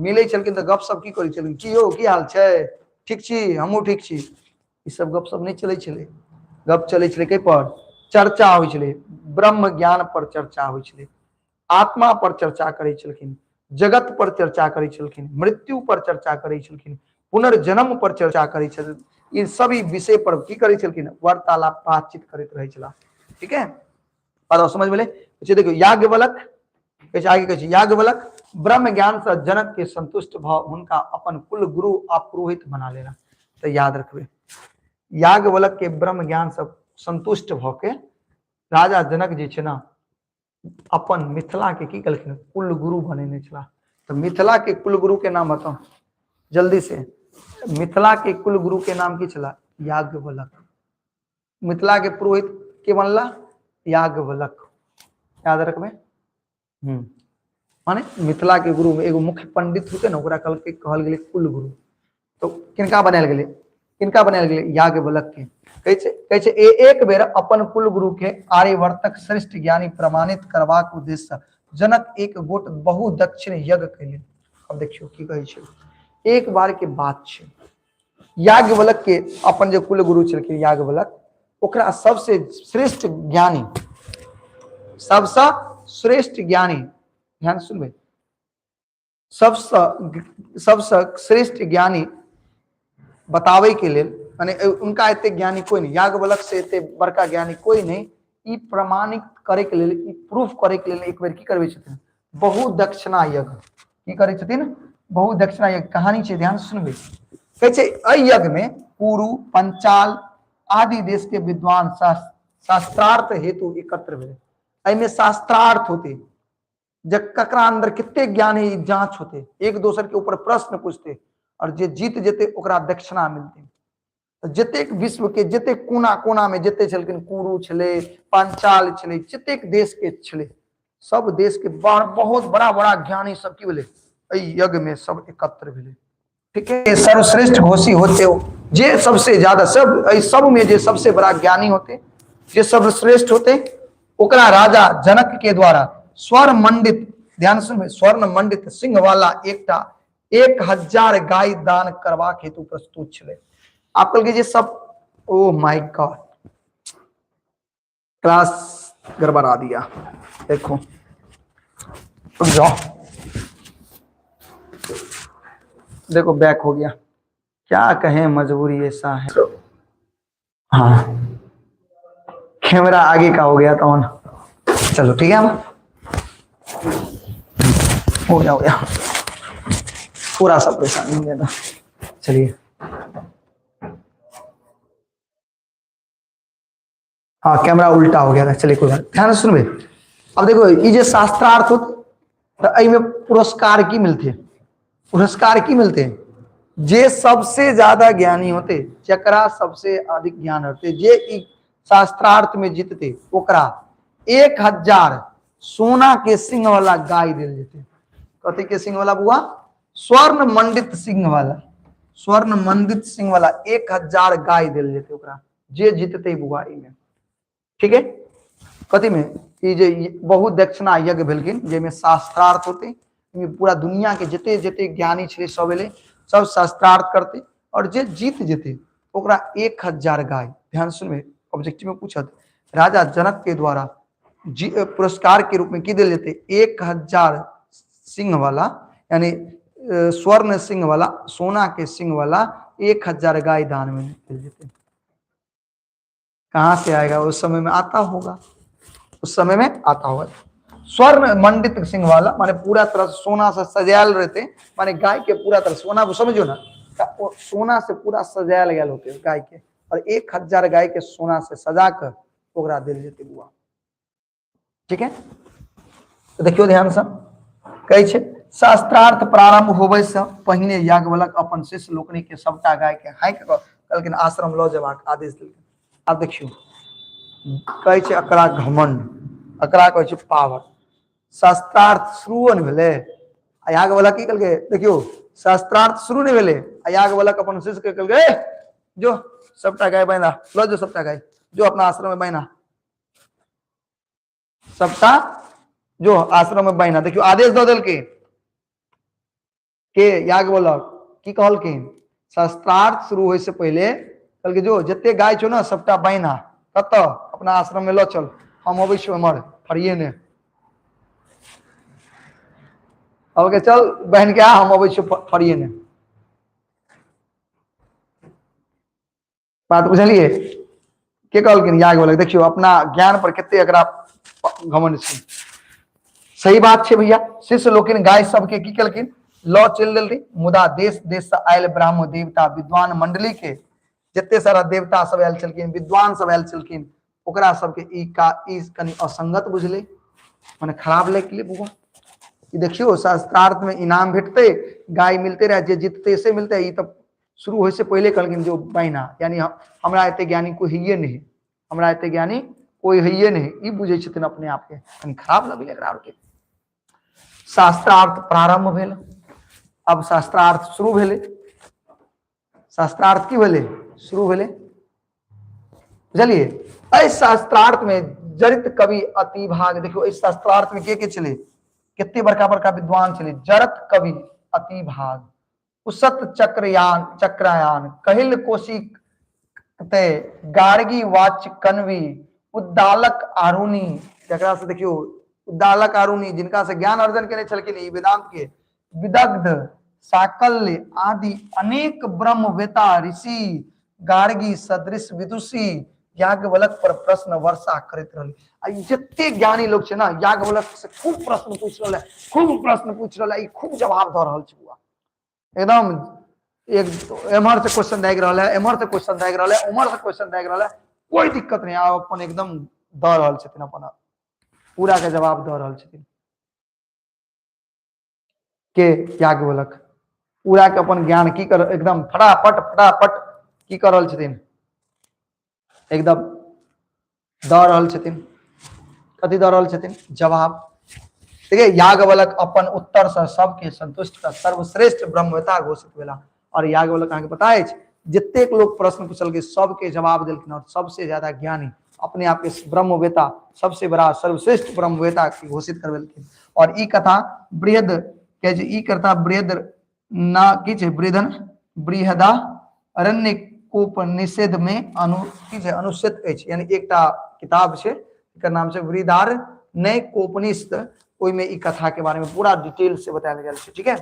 मिलै छलखिन तऽ गपशप की करै छलखिन? की यौ, की हाल छै? ठीक छी? हमहूँ ठीक छी। ई सब गपशप नहि चलै छलै। गप चलै छलै कै पर? चर्चा होइ छलै ब्रह्म ज्ञान पर, चर्चा होइ छलै आत्मा पर, चर्चा करै छलखिन जगत पर, चर्चा करै छलखिन मृत्यु पर, चर्चा करै छलखिन पुनर्जन्म पर, चर्चा करै छलखिन। ई सभी विषय पर की करै छलखिन? वार्तालाप, बातचीत करैत रहै छलाह। ठीक है, और समझ भेलै? देखियौ, याज्ञवल्क्य कहै छै, आगे कहै छै, याज्ञवल्क्य ब्रह्म ज्ञान से जनक के संतुष्ट भऽ हुनका अपन कुल गुरु आ पुरोहित बना लेला। तऽ याद रखबै, याज्ञवल्क्य के ब्रह्म ज्ञान से संतुष्ट भऽ के राजा जनक जे छै ने, अपन मिथिला के की कहलखिन? कुल गुरु बनेने छलाह। तऽ मिथिला के कुल गुरु के नाम बताउ जल्दी से। मिथिला के कुल गुरु के नाम की छला? याज्ञवल्क्य। मिथिला के पुरोहित के बनला? याज्ञवल्क्य। याद रखबै। माने मिथिला के गुरु में एगो मुख्य पंडित होते ने, ओकरा कहलकै, कहल गेलै कुल गुरु। तो किनका बनायल गेलै? किनका बनायल गेलै? याज्ञवल्क्य के। कहै छै, कहै छै, एक बेर अपन कुल गुरु के आर्यवर्तक श्रेष्ठ ज्ञानी प्रमाणित करबाक उद्देश्य से जनक एक गोट बहुदक्षिण यज्ञ कयलनि। अब देखियौ की कहै छै। एक बार के बात छै, याज्ञवल्क्य के अपन जे कुल गुरु छलखिन याज्ञवल्क्य, ओकरा सबसे श्रेष्ठ ज्ञानी, सबसे श्रेष्ठ ज्ञानी, ध्यान सुनबै, सबसँ सबसँ श्रेष्ठ ज्ञानी बताबै के लेल, माने उनका एते ज्ञानी कोई नहीं, याज्ञवल्क्य से एते बड़का ज्ञानी कोई नहीं, ई प्रमाणित करे के लेल, ई प्रूफ करे के लेल एक बेर की करबै छथिन? बहुदक्षिणा यज्ञ। की करै छथिन? बहुदक्षिणा यज्ञ। कहानी छै, ध्यान सुनबै। कहै छै, एहि यज्ञ में पुरु, पंचाल आदि देश के विद्वान शास्त्रार्थ हेतु एकत्र भेलै। एहिमे शास्त्रार्थ होते, जब ककरा अंदर कते ज्ञान है ई जांच होते, एक दोसर के ऊपर प्रश्न पूछते और जे जीत जेते ओकरा दक्षिणा मिलते। तऽ जतेक विश्व के जतेक कोना कोना में जते छलखिन, कुरु छलै, पांचाल छलै, जतेक देश के छलै, सब देश के बहुत बड़ा बड़ा ज्ञानी सब की भेलै? एहि यज्ञ में सब एकत्र भेलै। ठीक है, सर्वश्रेष्ठ घोषी होते हो, जे सबसे ज्यादा सब एहि सब में जे सबसे बड़ा ज्ञानी होते, जे सर्वश्रेष्ठ होते, ओकरा राजा जनक के द्वारा स्वर्ण मंडित, ध्यान सुनबै, स्वर्ण मंडित सिंह वाला एकटा 1000 गाय दान करबाक हेतु प्रस्तुत छलै। आप कहलकै जे सब, ओ my God, class गड़बड़ा दिया। देखो, रुक जाओ, देखो बैक हो गया। क्या कहें, मजबूरी ऐसा है। हाँ, कैमरा आगे का हो गया तो ऑन। चलो ठीक है, हो गया, हो गया, थोड़ा सा परेशानी हो गया था। चलिए, हाँ, कैमरा उल्टा हो गया था। चलिए, कोई बात। ध्यान से सुनबे। अब देखो, ये जे शास्त्रार्थ होते तो एहि में पुरस्कार की मिलते? पुरस्कार की मिलते? जे सबसे ज्यादा ज्ञानी होते, जकरा सबसे अधिक ज्ञान होते, जे ई शास्त्रार्थ में जीतते, ओकरा 1000 सोना के सिंह वाला गाय दिल जेते। कथी के सिंह वाला बुआ? स्वर्ण मंडित सिंह वाला, स्वर्ण मंडित सिंह वाला 1000 गाय दिल जेते ओकरा, जे जीतते बुआ एहिमे। ठीक है, कथी में? ई जे बहुत दक्षिणा यज्ञ भेलखिन, जाहिमे शास्त्रार्थ होते, एहिमे पूरा दुनिया के जते जते ज्ञानी छलै सब एलै, सब शास्त्रार्थ करते और जे जीत जेते ओकरा 1000 गाय। ध्यान सुनबै, ऑब्जेक्टिव में पूछत, राजा जनक के द्वारा पुरस्कार के रूप में की देल जेते? 1000 सिंह वाला, यानी स्वर्ण सिंह वाला, सोना के सिंह वाला 1000 गाय दान में देल जेते। कहाँ से आएगा? उस समय में आता होगा, उस समय में आता होगा। स्वर्ण मंडित सिंह वाला माने पूरा तरह से सोना से सजायल रहते, माने गाय के पूरा तरह सोना को समझो ना, सोना से पूरा सजायल गया होते गाय के, और 1000 गाय के सोना से सजा कर ओकरा दिल जेते बुआ। ठीक है, तो देखियो ध्यान से कहै छै शास्त्रार्थ प्रारंभ होबे से पहिने याज्ञवल्क्य अपन शिष्य लोकनि के सबटा गाय के हाइक कऽ कहलखिन आश्रम लऽ जेबाक आदेश देलखिन। आब देखियो कहै छै एकरा घमंड, एकरा कहै छै पावर। शास्त्रार्थ शुरू नहि भेलै आ याज्ञवल्क्य की कहलकै, देखियो शास्त्रार्थ शुरू नहि भेलै आ याज्ञवल्क्य अपन शिष्य के कहलकै, ए, जो सबटा गाय बान्हि लऽ जो, सबटा गाय जो अपना आश्रम में बान्हि, सबटा जो आश्रम में बान्हि। देखियो आदेश दऽ देलकै के याज्ञवल्क्य की कहलखिन, शास्त्रार्थ शुरू होय से पहिले कहलकै जो जते गाय छौ ने सबटा बान्हि कतऽ अपना आश्रम में लऽ चल, हम अबै छियौ एम्हर फरिये ने। कहलकै चल बहन के आ, हम अबै छियौ फरिये ने। बात बुझलियै? के कहलखिन याज्ञवल्क्य। देखियौ अपना ज्ञान पर कते एकरा घमंड छै। सही बात छै भैया। शिष्य लोकनि गाय सबके की केलखिन, लऽ चलि देलखिन। मुदा देश देश से आयल ब्राह्मण देवता विद्वान मंडली के जते सारा देवता सब आयल छलखिन, विद्वान सब आयल छलखिन, ओकरा सबके ई का ई कनि असंगत बुझलै, माने खराब लागि गेलै बुआ। ई देखियौ शास्त्रार्थ में इनाम भेटतै, गाय मिलते रहे, जे जीतते से मिलते। ई तऽ शुरू होय से पहिले कहलखिन जो बहिना, यानी हमरा एते ज्ञानी कोई हैये नहीं, हमरा एते ज्ञानी कोई हैये नहीं, ई बुझै छथिन अपने आप के। कनि खराब लगलै एकरा आरके। शास्त्रार्थ प्रारंभ भेल। अब शास्त्रार्थ शुरू भेलै। शास्त्रार्थ की भेलै? शुरू भेलै। बुझलियै? एहि शास्त्रार्थ में जड़ित कवि अतिभाग, देखियौ एहि शास्त्रार्थ में के के छलै, कते बड़का बड़का विद्वान छलै। जड़त कवि अतिभाग, उशत चक्रयान चक्रायान, कहिल कोशिक ते गार्गी वाच कन्वी, उद्दालक आरुणि, जकरा से देखियौ उद्दालक आरुणि जिनका से ज्ञान अर्जन केने छलखिन ई वेदांत के, विदग्ध साकल्य आदि अनेक ब्रह्मवेता ऋषि गार्गी सदृश विदुषी याज्ञवल्क्य पर प्रश्न वर्षा करैत रहलै। आ ई जते ज्ञानी लोग छै ने याज्ञवल्क्य से खूब प्रश्न पूछि रहल है, खूब प्रश्न पूछि रहल है, ई खूब जवाब दऽ रहल छै बुआ। एकदम एक एम्हर से क्वेश्चन दागि रहल है, एम्हर से क्वेश्चन दागि रहल है, उम्हर से क्वेश्चन दागि रहल है, कोई दिक्कत नहीं, आब अपन एकदम दऽ रहल छथिन, अपन पूरा के जवाब दऽ रहल छथिन के याज्ञवल्क्य। पूरा के अपन ज्ञान की कर एकदम फटाफट फटाफट की कर रहल छथिन, एकदम दऽ रहल छथिन। कथी दऽ रहल छथिन? जवाब। देखिए याज्ञवल्क्य अपन उत्तर से सबके संतुष्ट कर सर्वश्रेष्ठ ब्रह्मवेता घोषित भेला। और याज्ञवल्क्य अहाँके पता अछि जतेक लोग प्रश्न पूछलकै सबके जवाब देलखिन और सबसे ज्यादा ज्ञानी अपने आप के ब्रह्मवेता सबसे बड़ा सर्वश्रेष्ठ ब्रह्मवेता के घोषित करवेलखिन। और ई कथा बृहद के जे ई कथा बृहद ना की छै बृहदन बृहदा अरण्य कोपनिषद में अनु की छै अनुच्छेद अछि, यानी एकटा किताब छै एकर नाम छै बृहदारण्य कोपनिषद, ओहिमे ई कथा के बारे में पूरा डिटेल से बतायल गेल छै। ठीक है,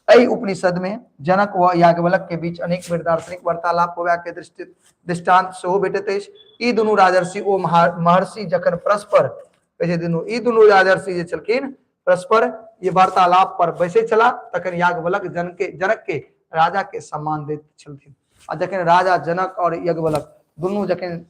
एहि उपनिषद में जनक व याज्ञवल्क्य के बीच अनेक बेर दार्शनिक वार्तालाप होबा के दृष्टांत सेहो भेटैत अछि। ई दुनू राजर्षि ओ महर्षि जखन परस्पर कहै छै दुनू ई दुनू राजर्षि जे छलखिन परस्पर ये वार्तालाप पर बैसै छलाह तखन याज्ञवल्क्य जनक के राजा के सम्मान दैत छलथिन। आ जखन राजा जनक और याज्ञवल्क्य दुनू जखन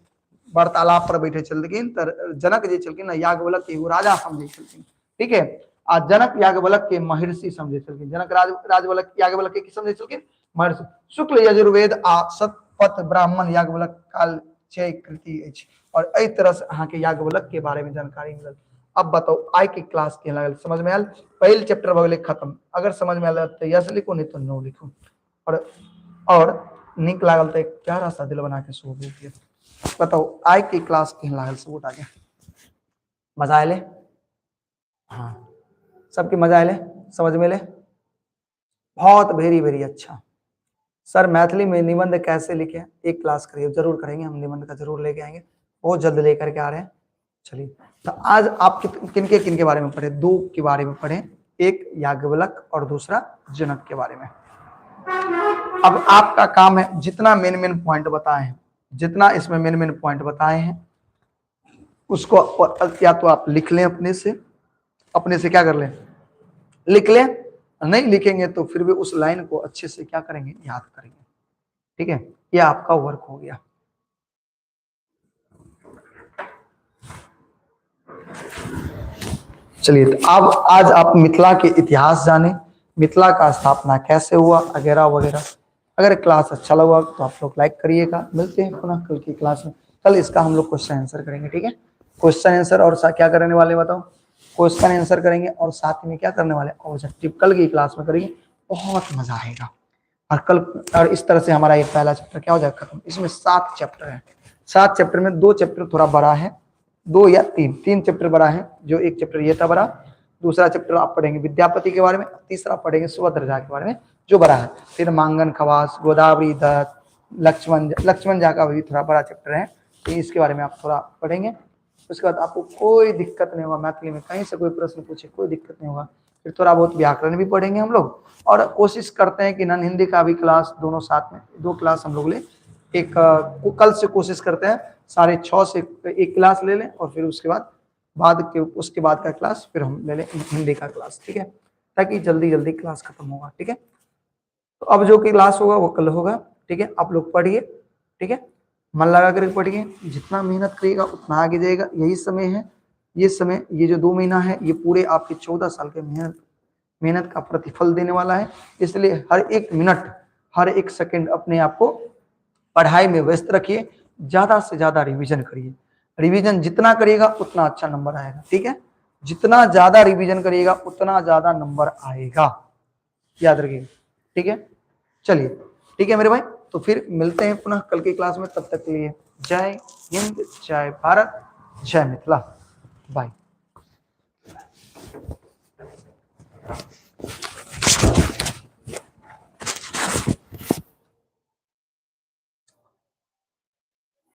वार्तालाप पर बैठे छलखिन तऽ जनक जे छलखिन ने याज्ञवल्क्य के एगो राजा समझै छलखिन। ठीक है, आ जनक याज्ञवल्क्य के महर्षि समझै छलखिन। जनक राजवल्क्य याज्ञवल्क्य के की समझै छलखिन? महर्षि। शुक्ल यजुर्वेद आ शतपथ ब्राह्मण याज्ञवल्क्य काल छै कृति अछि। और एहि तरह से अहाँके याज्ञवल्क्य के बारे में जानकारी मिलल। अब बताउ आइ के क्लास केहन लागल? समझ में आयल? पहिल चैप्टर भऽ गेलै खत्म। अगर समझ में आयल तऽ यस लिखू, नहीं तो नो लिखू। और नीक लागल तऽ एक प्यारा सा दिल बना के सेहो भेज दियौ। बताउ आइ के क्लास केहन लागल सब गोटा के? मजा एलै? हाँ, सबके मजा एलै? समझ में एलै? बहुत वेरी वेरी अच्छा। सर मैथिली में निबंध कैसे लिखे? एक क्लास करिए, जरूर करेंगे हम, निबंध का जरूर लेके आएंगे, बहुत जल्द लेकर के आ रहे हैं। चलिए, तो आज आप किनके किनके बारे में पढ़े? दो के बारे में पढ़े, एक याज्ञवल्क्य और दूसरा जनक के बारे में। अब आपका काम है जितना मेन मेन पॉइंट बताए हैं, जितना इसमें मेन मेन पॉइंट बताए हैं उसको या तो आप लिख लें अपने से, अपने से क्या कर लें, लिख लें, नहीं लिखेंगे तो फिर भी उस लाइन को अच्छे से क्या करेंगे, याद करेंगे। ठीक है, ये आपका वर्क हो गया। चलिए, तो अब आज आप मिथिला के इतिहास जाने, मिथिला का स्थापना कैसे हुआ वगैरह वगैरह। अगर क्लास अच्छा लगा तो आप लोग लाइक करिएगा। मिलते हैं पुनः कल की क्लास में। कल इसका हम लोग क्वेश्चन आंसर करेंगे। ठीक है, क्वेश्चन आंसर और क्या करने वाले बताओ, क्वेश्चन आंसर करेंगे और साथ में क्या करने वाले, ऑब्जेक्टिव कल की क्लास में करेंगे। बहुत मजा आएगा। और कल, और इस तरह से हमारा ये पहला चैप्टर क्या हो जाएगा, खत्म। इसमें 7 चैप्टर है, 7 चैप्टर में 2 चैप्टर थोड़ा बड़ा है, 2 या 3 चैप्टर बड़ा है। जो एक चैप्टर ये था बड़ा, दूसरा चैप्टर आप पढ़ेंगे विद्यापति के बारे में, तीसरा पढ़ेंगे सुभद्र झा के बारे में जो बड़ा है, फिर मांगन खवास, गोदावरी दत्त, लक्ष्मण, लक्ष्मण झा का भी थोड़ा बड़ा चैप्टर है, तो इसके बारे में आप थोड़ा पढ़ेंगे। उसके बाद आपको कोई दिक्कत नहीं होगा, मैथिली में कहीं से कोई प्रश्न पूछे कोई दिक्कत नहीं होगा। फिर थोड़ा बहुत व्याकरण भी पढ़ेंगे हम लोग, और कोशिश करते हैं कि नन हिंदी का भी क्लास दोनों साथ में, 2 क्लास हम लोग ले, एक कल से कोशिश करते हैं 6:30 से एक क्लास ले लें, और फिर उसके बाद उसके बाद का क्लास फिर हम ले लें हिंदी का क्लास। ठीक है, ताकि जल्दी जल्दी क्लास खत्म होगा। ठीक है, तो अब जो क्लास होगा वो कल होगा। ठीक है, आप लोग पढ़िए। ठीक है, मन लगा कर पढ़िए, जितना मेहनत करिएगा उतना आगे जाएगा। यही समय है, ये समय, ये जो 2 महीना है, ये पूरे आपके 14 साल के मेहनत मेहनत का प्रतिफल देने वाला है। इसलिए हर एक मिनट, हर एक सेकंड अपने आप को पढ़ाई में व्यस्त रखिए, ज्यादा से ज्यादा रिवीजन करिए। रिवीजन जितना करिएगा उतना अच्छा नंबर आएगा, ठीक है। जितना ज्यादा रिवीजन करिएगा उतना ज्यादा नंबर आएगा, याद रखिएगा, ठीक है। चलिए ठीक है मेरे भाई, तो फिर मिलते हैं पुनः कल की क्लास में। तब तक के लिए जय हिंद, जय भारत, जय मिथिला, बाय।